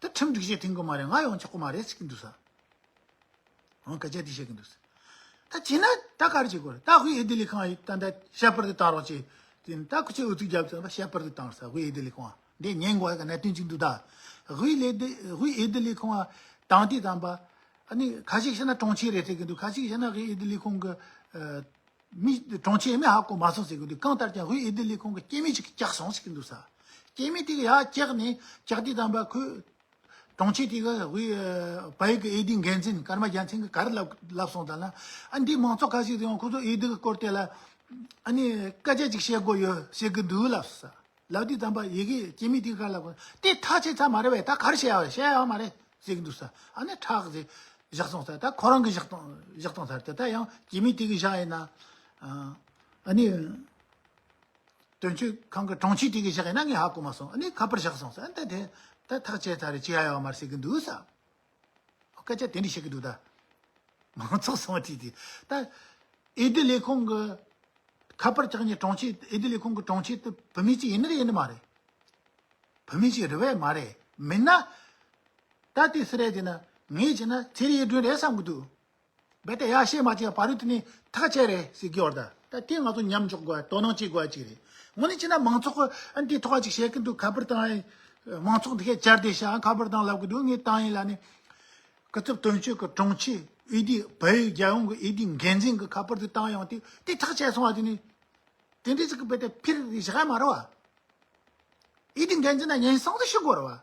དེ་ཁྲིམས་སྒྲིག་གཞི་མཐུན་གི་མ་རེད། ང་ཡོང་ཆོག་གི་མ་རེད་ཟེར་གི་འདུག་ས། འོང་། སྐད་ཆ་དེ་བཤད་གི་འདུག་ཟེར། ད་བྱས་ན་ད་ག་རེ་བྱེད་དགོས་རེད། ད་དབུས་ཨེ་ལྡི་ལས་ཁང་ཡིས་ད་ད་བཤད་པར་དེ་བཏང་རོགས་བྱེད། དེ་ནི་ད་ཁོ་ཚོས་ཨུ་ཚུགས་རྒྱབ་ཙང་ད་བཤད་པར་དེ་བཏང་ས། དབུས་ཨེ་ལྡི་ལས་ཁང་དེ་ཉན་དགོས་ཡ་གི་གནད་དོན་ཅིག་འདུག་ད་དབུས་ལས་དེ་དབུས་ཨེ་ལྡི་ལས་ཁང་བཏང་དུས་ཙམ་པ། ཨ་ནི་ཁ་ཤས་བཤད་ན་གྲོང་ཁྱེར་རེད་ཟེར་གི་འདུག་ཁ་ཤས་བཤད་ན་དབུས་ཨེ་ལྡི་ལས་ཁང་གི་ཨ་མི་གྲོང་ཁྱེར་མི་ཧ་གོ་མ་སོང་ཟེར་གི་འདུག་གང་ལྟར་ཀྱང་དབུས་ཨེ་ལྡི་ལས་ཁང་གི་སྐྱེད་མི་ཅིག་བཀྱགས་སོང་ཟེར་གི་འདུག་ས། སྐྱེད་མི་དེ་གི་ཡར་བཀྱགས་ནས་བཀྱགས་དུས་ཙམ་པ་ཁོས། གྲོང་ཁྱེར་དེ་གི་དབུས་ཨ་བལ་ཡུལ་གི་ཨེ་ལྡི་འགན་འཛིན་ཀརྨ་རྒྱལ་མཚན་གྱིས་ག་རེ་ལབ་ལབ་སོང་ད་ལ། ཨ་འདི་མང་ཚོགས་ཁ་ཤས་དེ་ཡང་ཁོ་ཚོ་ཨེ་ལྡི་གི་སྐོར་དེ་ལ་ཨ་ནི་སྐད་ཆ་ཅིག་བཤད་དགོས་ཡོད་ཟེར་གི་འདུག་ལབ་སོང་ས། ལབ་དུས་ཙམ་པ་ཡི་གེ་སྐྱེད་མི་དེ་ག་ལབ་གོ་དེ་ཐག་ཆོད་ཚར་མ་རེད་པས། ད་ག་རེ་བཤད་ཡ་བཤད་ཡ་མ་རེད་ཟེར་གི་འདུག་ས། ཨ་ནི་ཁྲག་ཟེར་བཞག་སོང་ས། ད་ཁོ་རང་གི་བཞག་སྟངས་བཞག་སྟངས་ཚར་དེ་ད་ཡང་སྐྱེད་མི་དེ་གི་བཞག་ཡིན་ན་ཨ་ནི། དོན་གཅོད་ཁང་གི་དྲུང་ཆེ་དེ་གིས་བཞག་ཡིན་ན་ངས་ཧ་གོ་མ་སོང་། ཨ་ནི་ཁ་པར་བཞག་སོང་ཟེར། ཨ་ནི་ད་དེ་ད་ཐག་བཅད་ཚར་རེད། བྱེད་ཡ་ཡོད་མ་རེད་ཟེར་གི་འདུག་ས། སྐད་ཆ་དེ་འདྲ་བཤད་གི་འདུག་ད་མང་ཚོགས་སོང་དེ་དེ་ད་ཨེ་ལྡི་ལས་ཁུངས་གི་ཁ་པར་བཅག་ཉེ་དྲུང་ཆེ། ཨེ་ལྡི་ལས་ཁུངས་གི་དྲུང་ཆེ་དེ་བུད་མེད་ཅིག་ཡིན་ནི་རེད་ཡིན་ནི་མ་རེད། བུད་མེད་ཅིག་རེད་པས་མ་རེད། མིན་ན། ད་དེ་སུ་རེད་ཟེར་ན། ངས་བྱས་ན་ཚེ་རིང་ཡིད་སྒྲོན་རེད་བསམ་གི་འདུག་རྦད་དེ་ཡར་བཤད་མ་བྱས་པ་རུ་དེ་ནས་ཐག་བཅད་རེད་ཟེར་གི་ཡོད་རེད་ད། ད་དེ་ང་ཚོ་མཉམ་འཇོག་དགོས་དོ་སྣང་བྱེད་དགོས་ཅིག་རེད། དངོས་གནས་བྱས་ན་མང་ཚོགས་ཀྱི་ཨ་འདིའི་ཐོག་ཅིག་བཤད་གི་འདུག་ཁ་པར་བཏང་ཡིན། མང་ཚོགས་འདི་གས་བཅར་བསྡད་ཤག་ཁ་པར་བཏང་ལབ་གི་འདུག་ངས་བཏང་ཡིན་ལ་ནི། སྐུ་ཚབ་དོན་གཅོད་ཀྱི་དྲུང་ཆེ་འོས་བསྡུའི་བལ་ཡུལ་རྒྱལ་ཡོངས་ཀྱི་འོས་བསྡུའི་འགན་འཛིན་གྱི་ཁ་པར་དུ་བཏང་ཡོང་དུས་དེ་ཐག་བཅད་སོང་བ་དེ་ནི། དེ་འདྲའི་ཅིག་གི་རྦད་དེ་ཕིར་བཞག་ཡ་མ་རེད་བ། འོས་བསྡུ་འགན་འཛིན་ན་སྙན་སེང་ཟིག་ཞུ་དགོས་རེད་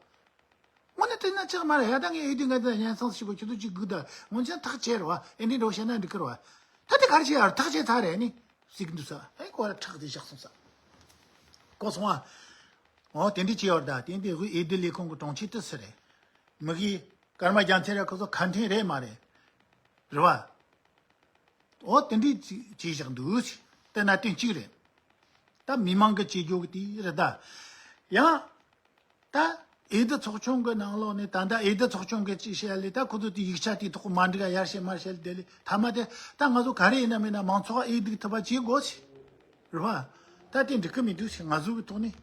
བ། དངོས་གནས་དེ་ན་ཅིག་མ་རེད་ཡ། ད་ངས་འོས་བསྡུ་འགན་འཛིན་ན་སྙན་སེང་ཟིག་ཞུ་དགོས། ཁྱོད་ཚོ་ཅིག་སྒུག་ད། སྔོན་ཆད་ཐག་བཅད་རེད་བ། ཨེ་འདྲའི་འགྲོ་བཤད་ན་འགྲིག་གི་རེད་བ། ད་དེ་ག་རེ་བྱེད་ཡ་རེད། ཐག་བཅད་ཚར་རེད་ནི། ཟིག་འདུག་ས། ཨེ་ཁོ་ར་ཁྲག་དེ་བཞག་སོང་ས། གོ་སོང་བ། འོ་དེ་འདྲའི་བྱེད་ཡོད་རེད་ད། དེ་འདི་དབུས་འོས་བསྡུ་ལས་ཁུངས་ཀྱི་དྲུང་ཆེ་དེ་སུ་རེད། མི་གིས་ཀརྨ་རྒྱལ་མཚན་ར་ཁོ་ཚོ་ཁ་འཕྲིན་རེད་མ་རེད། རེད་བ། འོ་དེ་འདྲའི་ཅིག་བྱས་བཞག་འདུག་དེ་ན་དོན་གཅིག་རེད། ད་མི་མང་གི་བྱེད་རྒྱུ་གི་དེ་རེད་ད། ཡང་། ད་འོས་བསྡུ་ཚོགས་ཆུང་གི་ནང་ལོགས་ནས་ད་ལྟ་འོས་བསྡུ་ཚོགས་ཆུང་གི་ཅིག་བཤད་ལས་ད་ཁོ་ཚོ་དེ་ཡིག་ཆ་དེ་ཐོག་མ་འགྲིག་ཡར་བཤད་མར་བཤད་ལས་དེ་ལས་ཐ་མ་དེ་ད་ང་ཚོ་ག་རེ་ཡིན་ན་མིན་ན་མང་ཚོགས་འོས་བསྡུ་ཐུབ་པ་བྱེད་དགོས་ཟེར། རེད་བ། ད་དེ་འགྲིག་གི་མི་འདུག་ཟེར་ང་ཚོ་གི་ཐོག་ནས།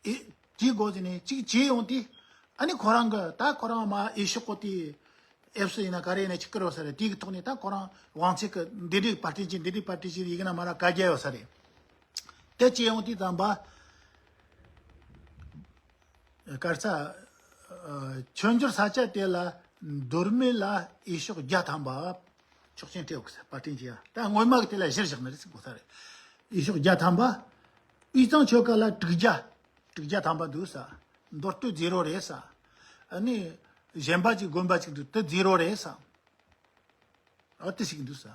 ཨེ། དེའི་སྒོ་ནས་ཅིག་བྱས་ཡོང་དུས། ཨ་ནི་ཁོ་རང་གི་ད་ཁོ་རང་མ་འོས་ཤོག་གོ་དེ་ཨེབ་སི་ཡིན་ན་ག་རེ་ཡིན་ན་ཅིག་བསྐུར་ཡོད་ས་རེད། དེའི་ཐོག་ནས་ད་ཁོ་རང་དབང་ཚད་ཀྱི་འདི་འདྲའི་པར་ཏི་ཅིག་འདི་འདྲའི་པར་ཏི་ཅིག་ཡི་གེ་ན་མ་ར་བཀའ་རྒྱ་ཡོད་ས་རེད། དེ་བྱས་ཡོང་དུས་ཙམ་པ། གར་ས། ཨ། མཆོད་འཇོར་ས་ཆ་དེ་ལ་མདོ་སྨད་ལ་འོས་ཤོག་བརྒྱ་ཐམ་པ། ཆོག་མཆན་སྤྲད་ཡོད་ས་པར་ཏི་ཅིག་ཡ། ད་སྔོན་མ་གི་དེ་ལ་གཞིར་བཞག་ནི་རེད་ཟེར་གོ་ས་རེད། འོས་ཤོག་བརྒྱ་ཐམ་པ། དབུས་གཙང་ཆོལ་ཁ་ལ་དྲུག་བརྒྱ། དྲུག་བརྒྱ་ཐམ་པ་འདུག་ས། མདོ་སྟོད་ཛི་རོ་རེད་ས། ཨ་ནི། གཞན་པ་ཅིག་དགོན་པ་ཅིག་འདུག་དེ་ཛི་རོ་རེད་ས། ཨ་དེ་ཞིག་འདུག་ས།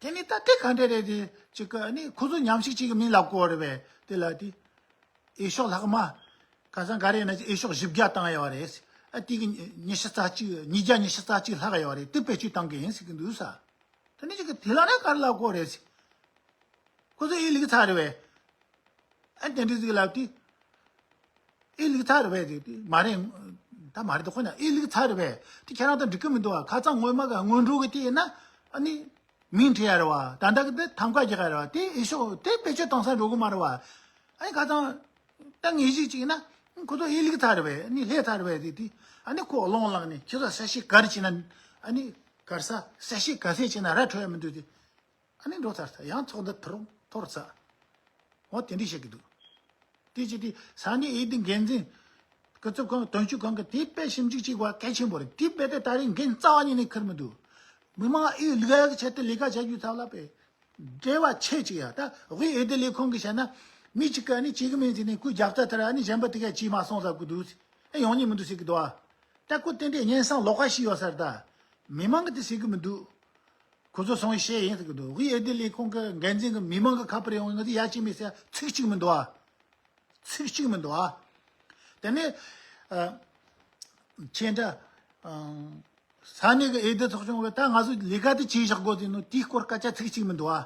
དེ་ནི་ད་དེ་ག་འདྲ་རེད་དེ་ཅིག་གི་ཨ་ནི་ཁོ་ཚོ་མཉམ་ཞུགས་ཅིག་གི་མིང་ལབ་དགོས་རེད་པས་དེ་ལ་དེ། འོས་ཤོག་ལྷག་མ། ཁ་སང་ག་རེ་ཡིན་ན་འོས་ཤོག་བཞི་བརྒྱ་བཏང་ཡོད་རེད། ཨ་དེ་གི་ཉི་ཤུ་རྩ་གཅིག་ཉིས་བརྒྱ་ཉི་ཤུ་རྩ་གཅིག་ལྷག་ཡོད་རེད། དེ་བེད་སྤྱོད་བཏང་གི་ཡིན་ཟེར་གི་འདུག་ས། དེ་ནི་ཅིག་གི་དེ་ལ་ནི་ག་རེ་ལབ་དགོས་རེད་ཟེར། ཁོ་ཚོ་ཨེ་ལིག་ཚར་རེད་པས། ཨ་དེ་འདྲ་ཟིག་ལབ་དུས། ཨེ་ལིག་ཚར་རེད་པས་དེ་དེ་མ་རེད། ད་མ་རེད་དེ་ཁོ་ན་ཨེ་ལིག་ཚར་རེད་པས་དེ་ཁྱེད་རང་དང་འགྲིག་གི་མི་འདུག་བ། ཁ་སང་སྔོན་མ་གི་སྔོན་འགྲོ་གི་དེ་ཡིན་ན་ཨ་ནི་མིང་བྲིས་ཡ་རེད་བ། ད་ལྟ་གི་དེ་ཐམ་ཀ་རྒྱག་ཡ་རེད་བ། དེ་འོས་ཤོག་དེ་བེད་སྤྱོད་བཏང་ས་འགྲོ་གི་མ་རེད་བ། ཨ་ནི་ཁ་སང་ད་ངེས་ཤེས་ཅིག་ཡིན་ན་ཁོ་ཚོ་ཨེ་ལིག་ཚར་རེད་པས། ཨ་ནི་ལྷས་ཚར་རེད་པས་དེ་དེ་ཨ་ནི་ཁོ་རླུང་ལངས་ནས་ཁྱེད་ཚོ་གསལ་བཤད་ག་རེ་བྱས་ན་ཨ་ནི་གར་ས་གསལ་བཤད་ག་ཚད་བྱས་ན་ར་འཕྲོད་ཡ་མི་འདུག་དེ། ཨ་ནི་འགྲོ་ཚར་ཐལ། ཡང་ཚོགས་འདུ་འཐོར་འཐོར་ཚར། འོ་དེ་འདྲ་བཤད་ཀྱི་འདུག་དེ་ཅི་དེ་ས་གནས་འོས་བསྡུ་འགན་འཛིན། སྐུ་ཚབ་ཁང་དོན་གཅོད་ཁང་གི་དེ་དཔེ་ཞིབ་འཇུག་བྱེད་དགོས་གལ་ཆེན་པོ་རེད། དེ་དཔེ་དེ་ད་རེས་འགན་རྩ་བ་ཉིད་ནས་འཁུར་མི་འདུག་མི་མང་ཨེ་ལུག་ཡག་གི་ཆེད་དུ་ལས་ཀ་བྱ་རྒྱུ་ཚབ་ལ་དཔེ། འབྲེལ་བ་ཆེ་གཅིག་ཡ། ད་དབུས་འོས་བསྡུ་ལས་ཁུངས་ཀྱི་བཤད་ན་མི་གཅིག་གི་ཨ་ནི་བྱེད་གི་མིན་ཟེར་ནས་ཁོས་རྒྱབ་རྩ་ཐར། ཨ་ནི་གཞན་པ་དེ་གས་བྱས་མ་སོང་ཟེར་གི་འདུག་ཨེ་ཡོང་ཉེན་མི་འདུག་ཟེར་གི་འདུག་ཨ། ད་ཁོ་དེ་འདྲའི་སྙན་སེང་ལོགས་ཀ་ཞིག་ཡོད་ས་རེད་ད། མི་མང་གི་དེ་ཟེར་གི་མི་འདུག་ཁོ་ཚོ་སོང་བཤད་ཡིན་ཟེར་གི་འདུག་དབུས་འོས་བསྡུ་ལས་ཁུངས་ཀྱི་འགན་འཛིན་གྱི་མི་མང་གི་ཁ་པར་ཡོང་ང་ཚོ་ཡ་གཅིག་མེད་ཟེར་ཚིག་གཅིག་མི་འདུག་ཨ། ཚིག་གཅིག་མི་འདུག་ཨ། དེ་ནས་ཨ། ཁྱེད་འདྲ་ཨ། ས་གནས་ཀྱི་འོས་བསྡུ་ཚོགས་ཆུང་གི་ད་ང་ཚོ་ལས་ཀ་དེ་བྱས་བཞག་དགོས་ཟེར་ནོ་དེའི་སྐོར་སྐད་ཆ་ཚིག་གཅིག་མི་འདུག་ཨ།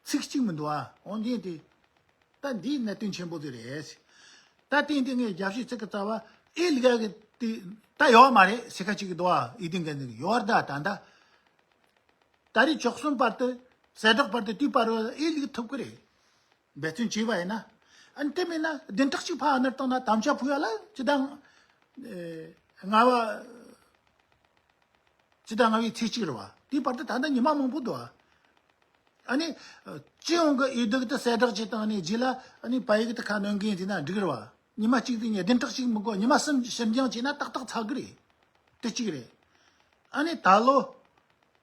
ཚིག་གཅིག་མི་འདུག་ཨ། འོན་ཏེ་དེ། ད་འདིའི་གནད་དོན་ཆེན་པོ་དེ་རེད། ད་དེ་འདི་ངས་རྒྱབ་བཤད་ཚིག་གི་རྩ་བ་ཨེ་ལི་ག་གི་དེ་ད་ཡོད་མ་རེད་ཟེར་ཁ་ཅིག་གི་འདུག་ཨ། ཨེ་དེ་འགན་འཛིན་གི་ཡོད་ད་ད་ད། ད་རེས་བཅུ་གསུམ་བར་དུ་གསལ་བསྒྲགས་བར་དུ་དེའི་བར་བ་ཨེ་ལི་གི་ཐུབ་གི་རེད། འབད་བརྩོན་བྱས་པ་ཡིན་ན། ཨ་ནི་དེ་མིན་ན་བདུན་ཕྲག་གཅིག་ཕར་ཨ་ནར་བཏང་ན་དམ་བཅའ་ཕུལ་ཡ་ལ་ཅི་དང་། ལྔ་བ། ཇི་ལྟར་ལྔ་བའི་ཚེས་གཅིག་རེད་བ། དེའི་བར་དུ་ད་ལྟ་ཉི་མ་མང་པོ་འདུག་བ། ཨ་ནི། སྤྱི་ཡོངས་ཀྱི་འོས་བསྡུ་དེ་གསལ་བསྒྲགས་བྱེད་སྟངས་ནི་རྗེས་ལ་ཨ་ནི་བལ་ཡུལ་དུ་ཁ་སྣོན་མཁན་དེ་ན་འགྲིག་རེད་བ། ཉི་མ་གཅིག་དེ་ཉིན་བདུན་ཕྲག་གཅིག་མི་དགོས་ཉི་མ་གསུམ་ཕྱིར་འགྱངས་བྱས་ན་ཏག་ཏག་ཚར་གི་རེད། དེ་གཅིག་རེད། ཨ་ནི་ད་ལོ།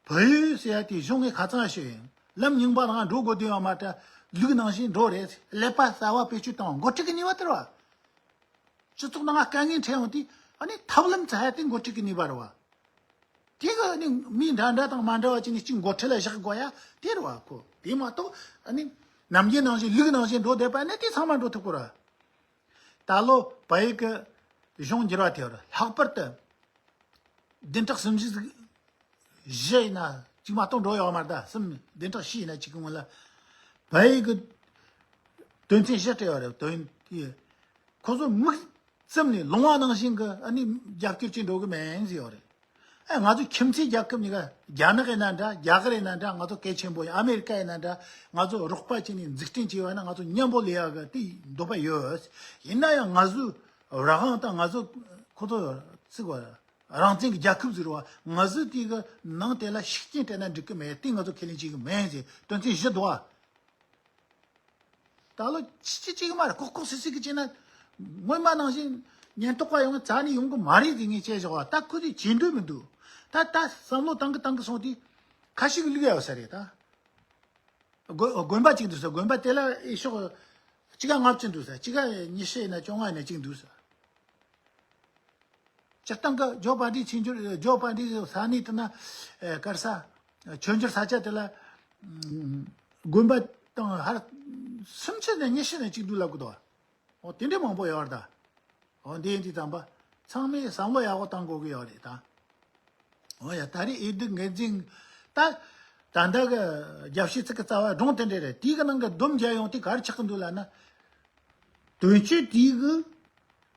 བལ་ཡུལ་ཟེར་ཡ་དེ་གཞུང་ངས་ཁ་ཚང་ཞུ་ཡིན། ལམ་རྙིང་པ་ནང་འགྲོ་དགོས་དོན་ཡོད་མ་ད། ལུག་ནང་བཞིན་འགྲོ་རེད། ཀླད་པ་གསར་བ་བེད་སྤྱོད་བཏང་འགོ་ཁྲིད་ཀྱི་ནུས་པ་དེ་རེད་བ། སྤྱི་ཚོགས་ནང་དཀའ་ངལ་འཕྲད་ཡོང་དུས་ཨ་ནི་ཐབས་ལམ་བཙལ་ཡ་དེ་འགོ་ཁྲིད་ཀྱི་ནུས་པ་རེད་བ། དེ་གི་ཨ་ནི་མི་འདྲ་འདྲ་དང་མ་འདྲ་བ་ཅིག་ནི་གཅིག་འགོ་ཁྲིད་ལ་བཞག་དགོས་ཡ་དེ་རེད་བ་ཁོ། དེ་མ་གཏོགས་ཨ་ནི་ནམ་རྒྱུན་ནང་བཞིན་ལུག་ནང་བཞིན་འགྲོ་བསྡད་པ་ནི་དེ་ཚང་མ་འགྲོ་ཐུབ་ཀྱི་རེད། ད་ལོ་བལ་ཡུལ་གྱི་གཞུང་འགྱུར་བ་ཐེབས་རེད། ལྷག་པར་དུ་བདུན་ཕྲག་གསུམ་བཞི་ཟིག་བཞི་ཡིན་ན་གཅིག་མ་གཏོགས་འགྲོ་ཡོད་མ་རེད། ད་གསུམ་བདུན་ཕྲག་བཞི་ཡིན་ན་གཅིག་གི་སྔོན་ལ་བལ་ཡུལ་གྱི་དོན་ཚན་བཞི་སྤྲད་ཡོད་རེད། དོན་དེ་ཁོ་ཚོ་མིག་བཙུམ་ནས་ལོང་བ་ནང་བཞིན་གྱི་ཨ་ནི་རྒྱབ་སྐྱོར་བྱེད་འགྲོ་གི་མིན་ཟེར་ཡོད་རེད། ཨ། ང་ཚོ་ཁྱིམ་མཚེས་རྒྱལ་ཁབ་གཉིས་ཀ། རྒྱ་ནག་ཡིན་ན་འདྲ། རྒྱ་གར་ཡིན་ན་འདྲ། ང་ཚོ་གལ་ཆེན་པོ་ཡིན། ཨ་མེ་རི་ཀ་ཡིན་ན་འདྲ། ང་ཚོ་རོགས་པ་བྱས་ནས་འཛུགས་སྐྲུན་བྱས་པ་ན་ང་ཚོ་མཉམ་པོ་ལས་ཡག་གི་དེ་འདོད་པ་ཡོད། ཡིན་ན་ཡང་ང་ཚོ་རང་དབང་དང་ང་ཚོ་ཁོ་ཚོ་ཚིག་པ་རང་བཙན་གྱི་རྒྱལ་ཁབ་ཟེར་བ། ང་ཚོ་དེ་གི་ནང་དེ་ལ་ཤུགས་རྐྱེན་སྤྲད་ན་འགྲིག་གི་མེད། དེ་ང་ཚོ་ཁས་ལེན་བྱེད་གི་མེད་ཟེར། དོན་ཚན་བཞི་འདུག་བ། ད་ལོ་ཅི་ཅི་ཅིག་མ་རེད། ལྐོག་ལྐོག་སི་སི་གི་བྱས་ན། སྔོན་མ་ནང་བཞིན་ཉེན་རྟོག་པ་ཡོང་རྩ་ནས་ཡོང་གི་མ་རེད་ཟེར་ངས་བཤད་བཞག་པ། ད་ཁོ་ཚོས་བྱེད་འདོད་མི་འདུག་ད་ད་བསམ་བློ་བཏང་གི་བཏང་གི་སོང་དུས་ཁ་ཤས་ཀྱི་ལུག་ཡོད་ས་རེད་ད། དགོན་དགོན་པ་གཅིག་འདུག་ས། དགོན་པ་དེ་ལ་འོས་ཤོག་གཅིག་ག་ལྔ་བཅུ་འདུག་ས། གཅིག་ག་ཉི་ཤུ་ཡིན་ན་བཅོ་ལྔ་ཡིན་ན་གཅིག་འདུག་ས། སྤྱིར་བཏང་གི་ཇོ་པ་འདི་ཆོས་འབྱོར། ཇོ་པ་འདི་ས་གནས་དེ་ན་ཨེ་གར་ས་ཆོས་འབྱོར་ས་ཆ་དེ་ལ་ཨམ་དགོན་པ་དང་ཧར་སུམ་ཅུ་ནས་ཉི་ཤུ་ནས་གཅིག་འདུག་ལབ་གི་འདུག་འོ་དེ་འདྲའི་མང་པོ་ཡོད་རེད་ད། འོ་འདི་ཡིན་དུས་ཙམ་པ་ཚང་མས་བསམ་བློ་ཡག་པོ་བཏང་དགོས་ཀྱི་ཡོད་རེད་ད། འོ་ཡ། ད་རེས་འོས་བསྡུ་འགན་འཛིན་ད་ད་ལྟ་གི་རྒྱབ་བཤད་ཚིག་གི་རྩ་བ་སྒྲུང་དེ་འདྲ་རེད། དེའི་གི་ནང་གི་སྡོམ་རྒྱག་ཡོང་དུས་ག་རེ་ཆགས་ཀྱི་འདུག་ལབ་ན། དོན་གཅོད་དེའི་གི་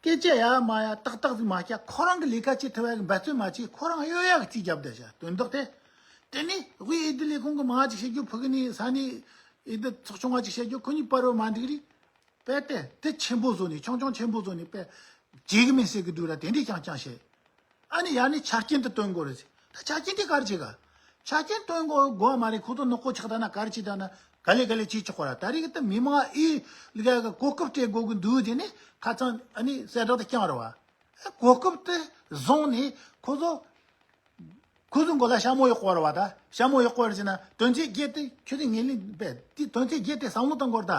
སྐད་ཆ་ཡ་མ་ཡ་ཏག་ཏག་ཟིག་མ་བཤད། ཁོ་རང་གི་ལས་ཀ་བྱེད་ཐུབ་ཡ་གི་འབད་བརྩོན་མ་བྱས། ཁོ་རང་གཡོ་ཡ་གི་རྩིས་རྒྱབ་བསྡད་བཞག་དོན་དག་དེ། དེ་ནས་དབུས་འོས་བསྡུ་ལས་ཁུངས་གི་མང་ཅིག་བཤད་རྒྱུ། ཕུགས་ནས་ས་གནས་འོས་བསྡུ་ཚོགས་ཆུང་བ་ཅིག་བཤད་རྒྱུ། ཁོ་གཉིས་བར་བ་མ་འགྲིག་རིགས། དཔེ་དེ་དེ་ཆེན་པོ་བཟོ་ནས། ཆུང་ཆུང་ཆེན་པོ་བཟོ་ནས་དཔེ་བྱེད་གི་མིན་ཟེར་གི་འདུག་ར། དེ་འདྲས་རྐྱང་རྐྱང་བཤད། ཨ་ནི་ཡར་ནས་ཆ་རྐྱེན་དུ་སྟོན་དགོས་རེད་ཟེར། ད་ཆ་རྐྱེན་དེ་ག་རེ་བྱེད་ག་ཆ་རྐྱེན་སྟོན་དགོས་དགོས་མ་རེད། ཁོ་ཚོ་ནག་པོ་ཆགས་ད་ན་ག་རེ་བྱེད་ད་ན་ག་ལེ་ག་ལེ་བྱེད་ཆོག་གོ་ར། ད་རེས་ཀྱི་ད་མི་མང་ཨི་ལི་ག་གི་གོ་སྐབས་སྤྲད་དགོས་གི་འདུག་དེ་ནས་ཁ་ཚང་ཨ་ནི་གསལ་བསྒྲགས་དེ་རྐྱང་རེད་བ། གོ་སྐབས་དེ་བཟུང་ནས་ཁོ་ཚོ་ཁོ་ཚོའི་མགོ་ལ་ཞྭ་མོ་གཡོག་གོ་ར་བ། ད་ཞྭ་མོ་གཡོག་གོ་ར་ཟེར་ན། དོན་ཚན་བརྒྱད་དེ་ཁྱོད་ཚོས་ངོས་ལེན་པས། དེ་དོན་ཚན་བརྒྱད་དེ་བསམ་བློ་བཏང་དགོས་ར། ད་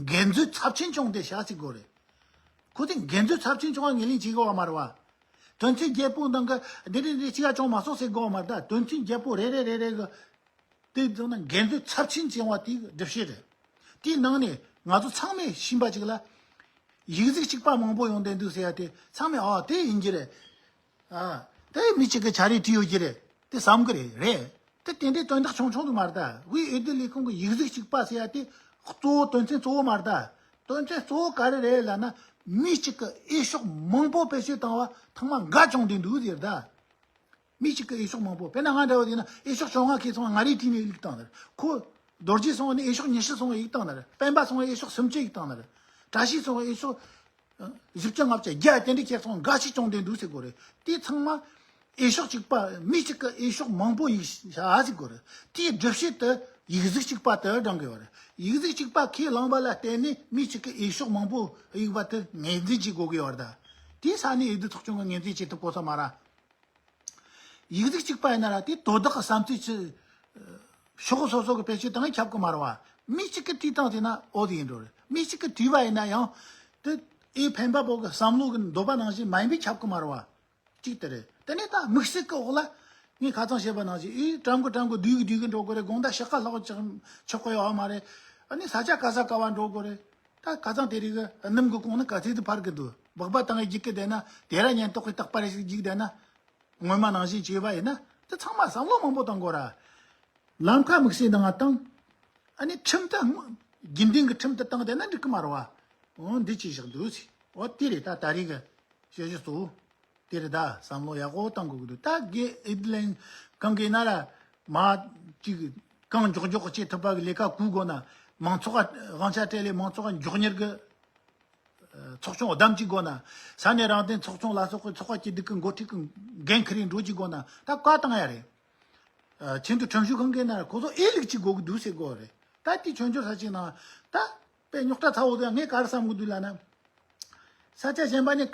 འགན་འཛོལ་ཚབས་ཆེན་བྱུང་སྟེ་བཞག་ཅིག་དགོས་རེད། ཁོ་ཚོས་འགན་འཛོལ་ཚབས་ཆེན་བྱུང་བ་ངོས་ལེན་བྱེད་དགོས་བ་མ་རེད་བ། དོན་ཚན་བརྒྱད་པོ་ནང་གི་འདི་འདྲ་འདི་གཅིག་ག་བྱུང་མ་སོང་ཟེར་དགོས་བ་མ་རེད། ད་དོན་ཚན་བརྒྱད་པོ་རེ་རེ་རེ་རེ་གི་དེ་ཚོ་ནི་འགན་འཛོལ་ཚབས་ཆེན་བྱུང་བ་དེའི་སྒྲུབ་བྱེད་རེད། དེའི་ནང་ནས་ང་ཚོ་ཚང་མས་ཤེས་པ་ཅིག་ལ། ཡིག་གཟུགས་གཅིག་པ་མང་པོ་ཡོང་བསྡད་འདུག་ཟེར་ཡ་དེ་ཚང་མས་ཨ་དེ་ཡིན་གྱི་རེད། ཨ། དེ་མི་གཅིག་གིས་ཆ་རེ་བྲིས་ཡོད་ཀྱི་རེད། དེ་བསམ་གི་རེད། རེད། དེ་དེ་འདྲའི་དོན་དག་ཆུང་ཆུང་དུ་མ་རེད་ད། དབུས་འོས་བསྡུ་ལས་ཁུངས་ཀྱི་ཡིག་གཟུགས་གཅིག་པ་ཟེར་ཡ་དེ་གཙོ་བོ་དོན་ཚན་གཙོ་བོ་མ་རེད་ད། དོན་ཚན་གཙོ་བོ་ག་རེ་རེད་ལབ་ན། མི་གཅིག་གིས་འོས་ཤོག་མང་པོ་བེད་སྤྱོད་བཏང་བ་ཐེངས་མ་འགའ་བྱུང་བསྡད་འདུག་ཟེར་ད། མི་གཅིག་གིས་འོས་ཤོག་མང་པོ། དཔེར་ན་ང་འདྲ་བོ་ཡིན་ན་འོས་ཤོག་བཅོ་ལྔ་ཁེལ་སོང་བ། ང་རས་བྲིས་ནས་ཡིག་བཏང་ནི་རེད། ཁོ་རྡོ་རྗེ་སོང་བ་ནས་འོས་ཤོག་ཉི་ཤུ་སོང་བ་ཡིག་བཏང་ནི་རེད། སྤེན་པ་སོང་བ་འོས་ཤོག་སུམ་ཅུ་ཡིག་བཏང་ནི་རེད། བཀྲ་ཤིས་སོང་བ་འོས་ཤོག་བཞི་བཅུ་ལྔ་བཅུ་བརྒྱ་དེ་འདྲ་ཁེལ་སོང་འགའ་ཞིག་བྱུང་བསྡད་འདུག་ཟེར་དགོས་རེད། དེ་ཚང་མ་འོས་ཤོག་གཅིག་པ། མི་གཅིག་གིས་འོས་ཤོག་མང་པོ་ཡིག་བཞག་ཟེར་དགོས་རེད། དེའི་སྒྲུབ་བྱེད་དེ་ཡིག་གཟུགས་གཅིག་པ་དེ་བགྲང་གི་ཡོད་རེད། ཡིག་གཟུགས་གཅིག་པ་ཁས་བླངས་པ་ལ་བརྟེན་ནས་མི་གཅིག་གིས་འོས་ཤོག་མང་པོ་ཡིག་པ་དེ་ངོས་འཛིན་བྱེད་དགོས་ཀྱི་ཡོད་རེད་ད། དེ་ས་གནས་འོས་བསྡུ་ཚོགས་ཆུང་གིས་ངོས་འཛིན་བྱེད་ཐུབ་དགོས་ས་མ་རེད། ཡིག་གཟུགས་གཅིག་པ་ཡིན་ན་ར་དེ་དོ་བདག་གི་བསམ་ཚུལ་ཆེ། ཕྱོགས་སོ་སོ་གི་བེད་སྤྱོད་བཏང་ཁྱབ་གི་མ་རེད་བ། མི་གཅིག་གིས་བྲིས་བཏང་ཟེར་ན་འོ་དེ་ཡིན་འགྲོ་རེད། མི་གཅིག་གིས་བྲིས་པ་ཡིན་ན་ཡང་དེ་ཨེ་ཕན་པ་པོ་གི་བསམ་བློ་གི་འདོད་པ་ནང་བཞིན་མ་ཡིན་པས་ཁྱབ་གི་མ་རེད་བ། གཅིག་དེ་རེད། དེ་ནས་ད་དམིགས་བསལ་གི་འོག་ལ་ངས་ཁ་ཚང་བཤད་པ་ནང་བཞིན་ཨེ་ཀྲམ་གི་ཀྲམ་གི་བསྡུས་གི་བསྡུས་གི་འགྲོ་དགོས་རེད། དགོང་དག་ཕྱག་ཁ་ལྷག་ཅིག་ཆོག་གི་ཡོད་མ་རེད། ཨ་ནི་ས་ཆ་ག་ས་ག་བ་འགྲོ་དགོས་རེད། ད་ཁ་ཚང་དེ་རིགས་གི་སྣུམ་གི་གོང་ནི་ག་ཚོད་དུ་འཕར་གི་འདུག་སྦག་སྦག་བཏང་གི་རྒྱུག་གི་བསྡད་ན། དེ་ར་ཉེན་རྟོག་གི་རྟག་པར་ཞིག་རྒྱུག་བསྡད་ན། སྔོན་མ་ནང་བཞིན་བྱས་པ་ཡིན་ན་དེ་ཚང་མ་བསམ་བློ་མང་པོ་བཏང་དགོས་ར། ལམ་ཁ་དམིགས་བསལ་ནང་བཏང་། ཨ་ནི་ཁྲིམས་དེ་དངོས་རྒྱུན་ལྡན་གྱི་ཁྲིམས་དེ་བཏང་བསྡད་ན་འགྲིག་གི་མ་རེད་བ། འོ་འདི་ཅིག་བཞག་འདུག་ཟེར། འོ་དེ་རེད། ད་ད་རེས་ཀྱི་བཤད་གཞི་གཙོ་བོ་དེ་རེད། ད་བསམ་བློ་ཡག་པོ་བཏང་དགོས་ཀྱི་འདུག་ད་དགེ་འོས་བསྡུ་ལྷན་ཁང་གིས་ན་ར་མ་ཅིག་གང་མགྱོགས་མགྱོགས་བྱེད་ཐུབ་པ་གི་ལས་ཀ་བསྐུལ་དགོས་ན། མང་ཚོགས་ཀ་དབང་ཆ་སྤྲད་ལས་མང་ཚོགས་ཀ་མགྱོགས་མྱུར་གི་ཚོགས་ཆུང་བདམས་ཅིག་དགོས་ན། ས་གནས་རང་བདེན་ཚོགས་ཆུང་ལ་སོགས་ཀྱི་ཚོགས་པ་སྐྱིད་སྡུག་གི་འགོ་ཁྲིད་ཀྱི་འགན་འཁུར་རིང་འགྲོ་ཅིག་དགོས་ན་ད་བཀའ་བཏང་ཡ་རེད། ཨ། ཆེས་མཐོའི་ཁྲིམས་ཞིབ་ཁང་གིས་ན་ཁོ་ཚོ་ཨེ་ལུགས་ཅིག་དགོས་ཀྱི་འདུག་ཟེར་དགོས་རེད། ད་དེ་ཆོས་འབྱོར་ས་ཆའི་ནང་ད་དཔེ་རྙོག་དྲ་ཚ་བོ་དེ་ངས་ག་རེ་བསམ་གྱི་འདུག་ལབ་ན། ས་ཆ་གཞན་པ་ནས་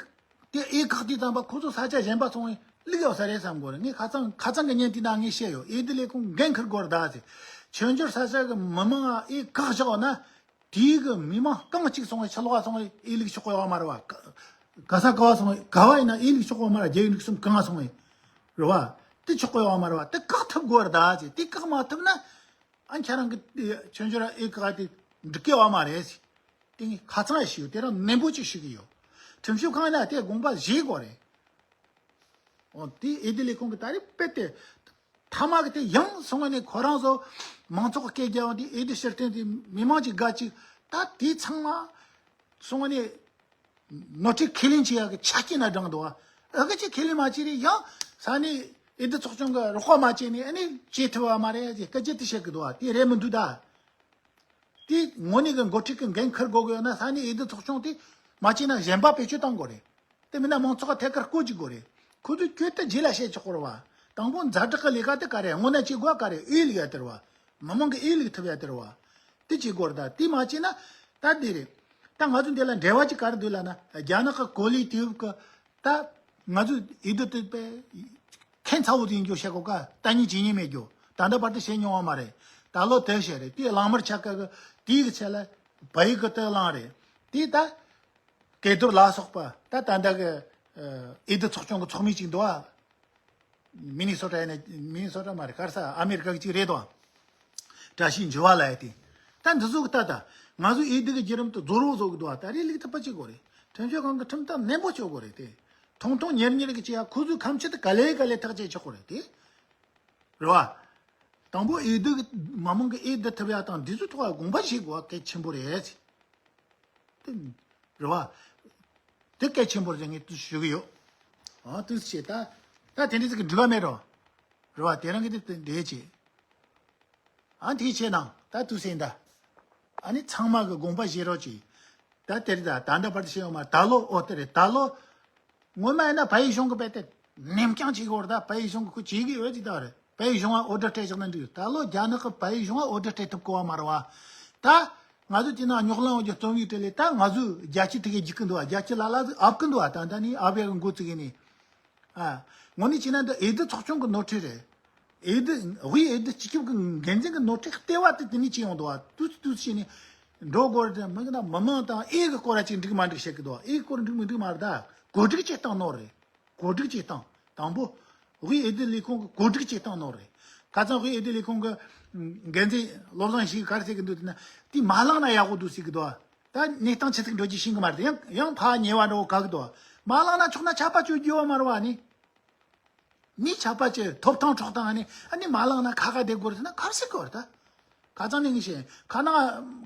དེ་ཨེ་ཁག་དེ་བཏང་པ་ཁོ་ཚོ་ས་ཆ་གཞན་པ་སོང་བས་ལུགས་ཡོད་ས་རེད་བསམ་དགོས་རེད། ངས་ཁ་སང་ཁ་སང་གི་བརྙན་དེ་ནང་ངས་བཤད་ཡོད། ཨེ་བསྡུ་ལས་ཁུངས་འགན་འཁུར་དགོས་རེད་ད་ཟེར། ཆོས་འབྱོར་ས་ཆ་གི་མི་མང་ཨེ་བཀག་བཞག་ན། དེའི་གི་མི་མང་རྐང་གཅིག་སོང་བས་ཕྱི་ལོགས་སོང་བས་ཨེ་ལུགས་ཆོག་གི་ཡོད་མ་རེད་བ། ག་ས་ག་བ་སོང་བས་ག་བ་ཡིན་ན་ཨེ་ལུགས་ཆོག་གི་ཡོད་མ་རེད། རྒྱ་ཡིག་འབྲུ་གསུམ་གང་སོང་བས་རེད་བ། དེ་ཆོག་གི་ཡོད་མ་རེད་བ། དེ་བཀག་ཐུབ་དགོས་རེད་ད་ཟེར། དེ་བཀག་མ་ཐུབ་ན་ཨ་ཁྱེད་རང་གི་ཆོས་འབྱོར་ཨེ་བཀག་དེ་འགྲིག་གི་ཡོད་མ་རེད་ཟེར། དེ་ངས་ཁ་ཚང་ཡ་ཞུ། དེ་རང་ནན་པོ་ཅིག་ཞུ་གི་ཡོད། ཁྲིམས་ཞིབ་ཁང་ལ་དེ་དགོངས་པ་བཞེས་དགོས་རེད། འོ་དེ་ཨེ་བསྡུ་ལས་ཁུངས་ཀྱི་ད་རེས་དཔེ་དེ། མཐའ་མ་གི་དེ་ཡང་སོང་བ་ནས་ཁོ་རང་ཚོ་མང་ཚོགས་སྐད་རྒྱག་དེ་ཨེ་བསྡུ་ཕྱིར་འཐེན་དེ་མི་མང་ཅིག་དགའ་ཅིག་ད་དེ་ཚང་མ་སོང་བ་ནས་ནོར་འཁྲུལ་ཁས་ལེན་བྱེད་ཡག་གི་ཆ་རྐྱེན་ན་བགྲངས་འདུག་བ། ཨ་གི་ཅིག་ཁས་ལེན་མ་བྱེད་རེད། ཡང་ས་གནས་ འོས་བསྡུ་ཚོགས་ཆུང་གི་རོགས་པ་མ་བྱས་ནས་ཨ་ནི་བྱེད་ཐུབ་པ་མ་རེད་ཅེས་སྐད་ཆ་དེ་བཤད་གི་འདུག་བ། དེ་རེད་མི་འདུག་ད། དེ་དངོས་གནས་ཀྱི་འགོ་ཁྲིད་ཀྱི་འགན་འཁུར་དགོས་ཀྱི་ཡོད་ན་ས་གནས་འོས་བསྡུ་ཚོགས་ཆུང་དེ་མ་བྱས་ན་གཞན་པ་བེད་སྤྱོད་གཏོང་དགོས་རེད། དེ་མིན་ན་མང་ཚོགས་ཀྱི་ཐད་ཀར་བསྐོ་བཅུག་དགོས་རེད། ཁོ་ཚོས་སྐྱོད་དེ་རྗེས་ལ་བཤད་ཆོག་གི་རེད་བ། དང་པོ་ཛ་དྲག་གི་ལས་ཀ་དེ་ག་རེད། སྔོན་ན་བྱེད་དགོས་ག་རེད། འོས་བླུག་ཡ་དེ་རེད་བ། མི་མང་གི་འོས་བླུག་ཐུབ་ཡ་དེ་རེད་བ། དེ་བྱེད་དགོས་རེད། ད་དེ་མ་བྱས་ན་ད་འདི་རེད། ད་ང་ཚོ་འདི་ལ་འབྲེལ་བ་ཅིག་ག་རེ་འདུག་ལབ་ན། རྒྱ་ནག་གི་གོ་ལའི་དུས་བབ་ཀྱི་ད་ང་ཚོ་འོས་བསྡུ་དེ་པས་ཁྱད་མཚར་པོ་དེ་ཡིན་རྒྱུ་བཤད་གོ་ཀ། ལྟ་ཉིན་བྱེད་ཉིན་མེད་རྒྱུ། ད་ལྟ་བར་དུ་བཤད་མྱོང་བ་མ་རེད། ད་ལོ་དེ་བཤད་རེད། དེ་གླེང་མོལ་ཆགས་ཀ་གི་དེའི་གི་ཆེད་ལ་བལ་ཡུལ་གི་དེ་གླེང་རེད། དེ་ད་གས་རྡོར་ལ་སོགས་པ་ད་ད་ལྟ་གི་འོས་བསྡུ་ཚོགས་ཆུང་གི་ཚོགས་མི་ཅིག་འདུག་ཨ། མི་ནི་སོ་ཊ་ཡིན་ན། མི་ནི་སོ་ཊ་མ་རེད། ག་རེ་ཟེར། ཨ་མེ་རི་ཀ་གི་ཅིག་རེད་དོ། བཀྲ་ཤིས་འགྱུར་བ་ལབ་ཡ་དེ། ད་འདི་ཚོ་གི་ད་ད་ང་ཚོ་འོས་བསྡུ་གི་བརྒྱུད་རིམ་དུ་རྫོགས་རོགས་བཟོ་གི་འདུག་བ། ད་རེས་ལུགས་ཐུབ་པ་བྱེད་དགོས་རེད། ཁྲིམས་ཞིབ་ཁང་གི་ཁྲིམས་ཐག་ནན་པོ་གཅོད་དགོས་རེད་དེ། ཐུང་ཐུང་ཉེར་ཉེར་གི་བྱེད་ཡ། ཁོ་ཚོས་ཁ་མཆུ་དེ་ག་ལེ་ག་ལེ་ཐག་བཅད་ཆོག་གི་རེད་དེ། རེད་བ། དང་པོ་འོས་བསྡུ་གི་མི་མང་གི་འོས་བསྡུ་ཐུབ་ཡ་དང་འདི་ཚོའི་ཐོག་ལ་དགོངས་པ་བཞེས་དགོས་པ་གལ་ཆེན་པོ་རེད། དེ་རེད་བ། དེ་གལ་ཆེན་པོ་རེད་ངས་དུ་ཞུ་གི་ཡོད། ཨ་དུས་ཆེ་ད། ད་དེ་འདྲ་ཟིག་གི་འགྲིག་པ་མེད་རོ། རེད་བ། དེ་རང་གི་དེ་འདྲ་བྱེད། ཨ་དེ་ཆེ་ནང་ད་དུས་ཟིན་ད། ཨ་ནི་ཚང་མ་གི་དགོངས་པ་བཞེས་རོགས་གྱིས། ད་དེ་རེད། ད་ད་ལྟ་བར་དུ་བྱས་ཡོད་མ། ད་ལོ་ཨོ་དེ་རེད། ད་ལོ་སྔོན་མ་ཡིན་ན་བལ་ཡུལ་གཞུང་གི་དཔེ་དེ་ནེམ་རྐྱང་བྱེད་དགོས་རེད། ད་བལ་ཡུལ་གཞུང་གི་ཁོ་བྱེད་གི་ཡོད་ཅིག་ད་རེད། བལ་ཡུལ་གཞུང་ང་ཨོ་ཌར་སྤྲད་བཞག་ན་འགྲིག་ད་ལོ་རྒྱ་ནག་གི་བལ་ཡུལ་གཞུང་ང་ཨོ་ཌར་སྤྲད་ཐུབ་གོ་བ་མ་རེད་བ། ད་ང་ཚོ་དེ་ན་རྙོག་གླེང་འོག་གི་རྩོམ་ཡིག་བྲིས་ལས། ད་ང་ཚོས་རྒྱལ་སྤྱི་དེ་གའི་རྒྱུག་གི་འདུག་བ། རྒྱལ་སྤྱི་ལ་ལ་ཟིག་ཨབ་གི་འདུག་བ། ད་ད་ནི་ཨབ་ཡ་གི་འགོ་བཙུགས་གི་ནི། ཨ། དངོས་གནས་བྱས་ན་འདི་འོས་བསྡུ་ཚོགས་ཆུང་གི་ནོར་འཁྲུལ་རེད། འོས་བསྡུ། དབུས་འོས་བསྡུ་སྤྱི་ཁྱབ་ཀྱི་འགན་འཛིན་གྱི་ནོར་འཁྲུལ་ལྟེ་བ་དེ་དེ་ནས་ཅི་ཡོང་འདུག་བ། ཏུས་ཏུས་བྱས་ནས་འགྲོ་དགོས་རེད། མི་གི་ན་མི་མང་དང་འོས་ཀྱི་སྐོར་ལ་ཅིག་འགྲིག་མ་འགྲིག་བཤད་གི་འདུག་བ། འོས་སྐོར་འགྲིག་མི་འགྲིག་མ་རེད། ད་གོ་སྒྲིག་བྱེད་སྟངས་ནོར་རེད། གོ་སྒྲིག་བྱེད་སྟངས། དང་པོ། དབུས་འོས་བསྡུ་ལས་ཁུངས་ཀྱི་གོ་སྒྲིག་བྱེད་སྟངས་ནོར་རེད། ཁ་སང་དབུས་འོས་བསྡུ་ལས་ཁུངས་ཀྱི་འགན་འཛིན་བློ་བཟང་ཞིག་གིས་ག་རེ་ཟེར་གི་འདུག་ཟེར་ན། དེ་མ་བླངས་ན་ཡག་པོ་འདུག་ཟེར་གི་འདུག་བ། ད་གནས་སྟངས་ཆི་ཟིག་འགྲོ་རྒྱུ་ཤེས་གི་མ་རེད། ཡང་ཡང་ཕར་ཉེ་བ་འགྲོ་ག་གི་འདུག་བ། མ་བླངས་ན་ཆོག་ན་ཆད་པ་གཅོད་རྒྱུ་བ་མ་རེད་བ་ནི། མི་ཆད་པ་གཅོད། ཐོབ་ཐང་འཕྲོག་སྟངས་ནི་ཨ་ནི་མ་བླངས་ན་ཁ་ཁ་བསྡད་དགོས་རེད་ཟེར་ན་ག་རེ་ཟེར་གི་བ་རེད་ད། ཁ་སང་ནས་ངས་བཤད། ཁ་ནང་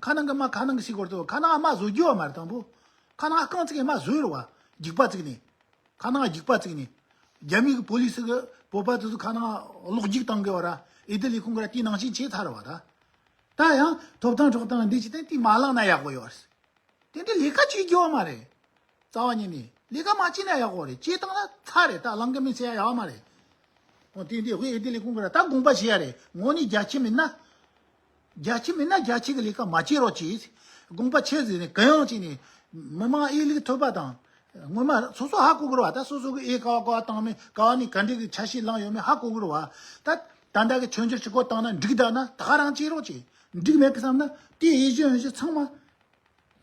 ཁ་ནང་གི་མ་ཁ་ནང་གི་ཟེར་གི་བ་རེད་ད། ཁ་ནང་མ་བཟོ་རྒྱུ་བ་མ་རེད། དང་པོ་ཁ་ནང་རྐང་བཙུགས་ནས་མ་བཟོས་རེད་བ། རྒྱུག་པ་བཙུགས་ནས། ཁ་ནང་རྒྱུག་པ་བཙུགས་ནས། རྒྱ་མི་གི་པོ་ལི་སི་གི་བོད་པ་དེ་ཚོ་ཁ་ནང་གློག་རྒྱུག་བཏང་གི་བ་ར། འོས་བསྡུ་ལས་ཁུངས་གི་ར་དེའི་ནང་བཞིན་བྱས་ཚར་བ་ད། ད་ཡང་ཐོབ་ཐང་འཕྲོག་སྟངས་འདི་བྱས་ཏེ་དེ་མ་བླངས་ན་ཡག་པོ་ཡོད་རེད། དེ་འདྲའི་ལས་ཀ་བྱེད་རྒྱུ་བ་མ་རེད། རྩ་བ་ཉིད་ནས་ལས་ཀ་མ་བྱས་ན་ཡག་པོ་རེད། བྱས་བཏང་ན་ཚར་རེད། ད་བླང་གི་མིན་ཟེར་ཡ་ཡག་པོ་མ་རེད། འོ་དེ་འདི་དབུས་འོས་བསྡུ་ལས་ཁུངས་གི་ར་ད་དགོངས་པ་བཞེས་ཡ་རེད། དངོས་གནས་རྒྱ་ཆེ་མིན་ན། རྒྱ་ཆེ་མིན་ན་རྒྱ་ཆེ་གི་ལས་ཀ་མ་བྱེད་རོགས་གྱིས། དགོངས་པ་ཆེ་ཟེར་ནས་གུ་ཡངས་བྱས་ནས་མི་མང་འོས་བླུག་ཐུབ་པ་དང་། སྔོན་མ་སོ་སོ་ཧ་གོ་གི་རེད་བ། ད་སོ་སོ་གི་འོས་ག་བ་ག་བ་བཏང་མེད། ག་བ་ནས་ག་འདྲ་གི་ཆ་ཤས་བླངས་ཡོད་མེད་ཧ་གོ་གི་རེད་བ། ད་ད་ལྟ་གི་མཆོད་མཇལ་ཆུ་སྐོར་བཏང་ན་འགྲིག་ད་ན་ད་ག་རང་བྱེད་རོགས་གྱིས། འགྲིག་མེད་གི་བསམ་ན་དེ་འོས་གཞི་འོས་གཞི་ཚང་མ་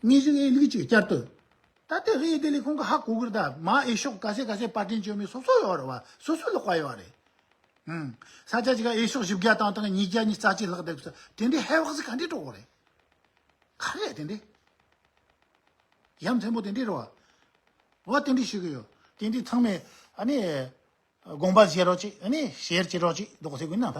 དངོས་གཞི་འོས་བླུག་ཅིག་བསྐྱར་དུ། ད་ལྟའི་དབུས་འོས་བསྡུ་ལས་ཁུངས་ཀྱི་ཧ་གོ་གི་རེད། ད་མ་འོས་ཤོག་ག་ཚད་ག་ཚད་པར་སྐྲུན་བྱས་མེད་སོ་སོ་ཡོད་རེད་བ། སོ་སོའི་ལག་པ་ཡོད་རེད། ཧུམ། ས་ཆ་གཅིག་ག་འོས་ཤོག་བཞི་བརྒྱ་བཏང་བཏང་ཉིས་བརྒྱ་ཉིས་རྩ་གཅིག་ལྷག་བསྡད་དགོས་ས་དེ་འདྲའི་ཧེ་བག་ཟིག་ག་འདྲས་འགྲོ་གི་རེད། ག་རེ་རེད་དེ་འདྲས། ཡ་མཚན་པོ་དེ་འདྲས་རེད་བ། འོ་དེ་འདྲས་ཞུ་གི་ཡོད། དེ་འདྲས་ཚང་མས་ཨ་ནི་དགོངས་པ་བཞེས་རོགས་གྱིས། ཨ་ནི་ཤེར་བྱེད་རོགས་གྱིས་འདུག་ཟེར་དགོས་ན་ད།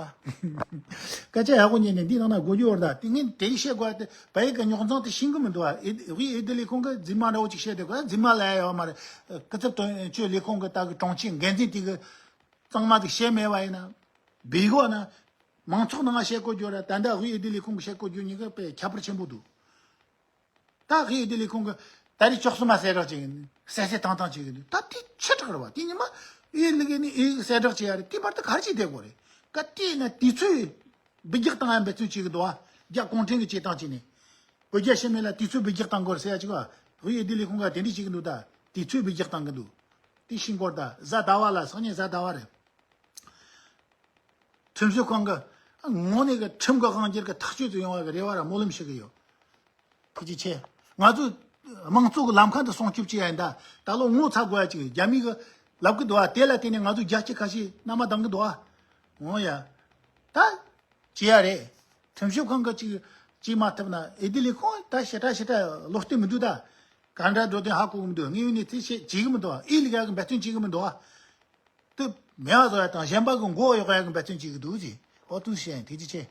སྐད་ཆ་ཡག་པོ་ཉན་ནས་འདི་ནང་ན་གོ་རྒྱུ་བར་ད་དེ་ངས་དེ་བཤད་དགོས་ཏེ་བལ་ཡུལ་གྱི་རྙོག་འཛིང་དེ་ཤེས་གི་མི་འདུག་ཨ། དབུས་འོས་བསྡུ་ལས་ཁུངས་ཀྱི་རྫུན་མ་འདྲ་བོ་ཅིག་བཤད་བསྡད་དགོས། རྫུན་མ་ལབ་ཡ་ཡོད་མ་རེད། སྐུ་ཚབ་དོན་གཅོད་ལས་ཁུངས་ཀྱི་ད་གི་དྲུང་ཆེ་འགན་འཛིན་དེ་གི་གཙང་མ་ཟིག་བཤད་མེད་པ་ཡིན་ན། སྦས་གོ་ན། མང་ཚོགས་ནང་བཤད་གོ་རྒྱུ་ར་ད་ལྟ་དབུས་འོས་བསྡུ་ལས་ཁུངས་ཀྱི་བཤད་གོ་རྒྱུ་གཉིས་ཀ་དཔེ་ཁྱད་པར་ཆེན་པོ་འདུག་ད་དབུས་འོས་བསྡུ་ལས་ཁུངས་ཀྱི་ད་རེས་ཅོག་གསུམ་མ་གསལ་བསྒྲགས་བྱེད་གི་འདུག་གསལ་གསལ་ཐང་ཐང་བྱེད་གི་འདུག་ད་དེ་ཆེ་དྲགས་རེད་བ། དེ་ཉི་མ་འོས་བླུག་གི་ནི་འོས་གསལ་བསྒྲགས་བྱེད་ཡ་རེད། དེ་བར་དུ་ག་རེ་བྱེད་བསྡད་དགོས་རེད། ག་དེ་ན་དུས་ཚོད་འབུད་རྒྱག་བཏང་ཡ་འབད་བརྩོན་བྱེད་གི་འདུག་བ། རྒྱ་གུང་ཁྲན་གྱི་བྱེད་སྟངས་བྱས་ནས། བོད་རྒྱ་ཞི་མོལ་ལ་དུས་ཚོད་འབུད་རྒྱག་བཏང་དགོས་རེད་ཟེར་ཡ་ཅིག་བ། དབུས་འོས་བསྡུ་ལས་ཁུངས་ཀ་དེ་འདྲས་བྱེད་གི་འདུག་ད་དུས་ཚོད་འབུད་རྒྱག་བཏང་གི་འདུག་དེ་ཤིང་སྐོར་ད་གཟའ་ཟླ་བ་ལ་སང་ཉིན་གཟའ་ཟླ་བ་རེད། ཁྲིམས་ཞིབ་ཁང་གི་དངོས་གནས་ཀྱི་ཁྲིམས་ཀྱི་དབང་སྒྱུར་གྱི་ཐག་གཅོད་དུ་ཡོང་བ་གི་རེ་བ་ར་སྨོན་ལམ་ཞུ་གི་ཡོད། ཐུགས་རྗེ་ཆེ། ང་ཚོ་དམངས་གཙོ་གི་ལམ་ཁ་འདི་སྲུང་སྐྱོབ་བྱེད་ཡ་ཡིན་ད། ད་ལོ་ངོ་ཚ་དགོས་ཡ་ཅིག་རྒྱ་མི་གི་ལབ་གི་འདུག་བ། དེ་ལ་བརྟེན་ནས་ང་ཚོ་རྒྱལ་སྤྱི་ཁ་ཤས་མནའ་མ་བཏང་གི་འདུག་བ། འོང་ཡ། ད། བྱེད་ཡ་རེད། ཁྲིམས་ཞིབ་ཁང་གི་ཅིག་ཅིག་མ་ཐུབ་ན་འོས་བསྡུ་ལས་ཁུངས་ད་ཞེ་དྲག་ཞེ་དྲག་བློ་གཏད་མི་འདུག་ད། ག་འདྲ་འགྲོ་དོན་ཧ་གོ་གི་མི་འདུག་དངོས་ཡོད་གནས་ཚུལ་བཤད་བྱེད་གི་མི་འདུག་འོས་བླུག་ཡ་གི་འབད་བརྩོན་བྱེད་གི་མི་འདུག་དུ་མེད་པ་བཟོ་ཡ་དང་གཞན་པ་གི་མགོ་གཡོག་ཡ་གི་འབད་བརྩོན་བྱེད་གི་འདུག་ཅེས། ཨོ་ཏུ་ཤེས་ཐུགས་རྗེ་ཆེ།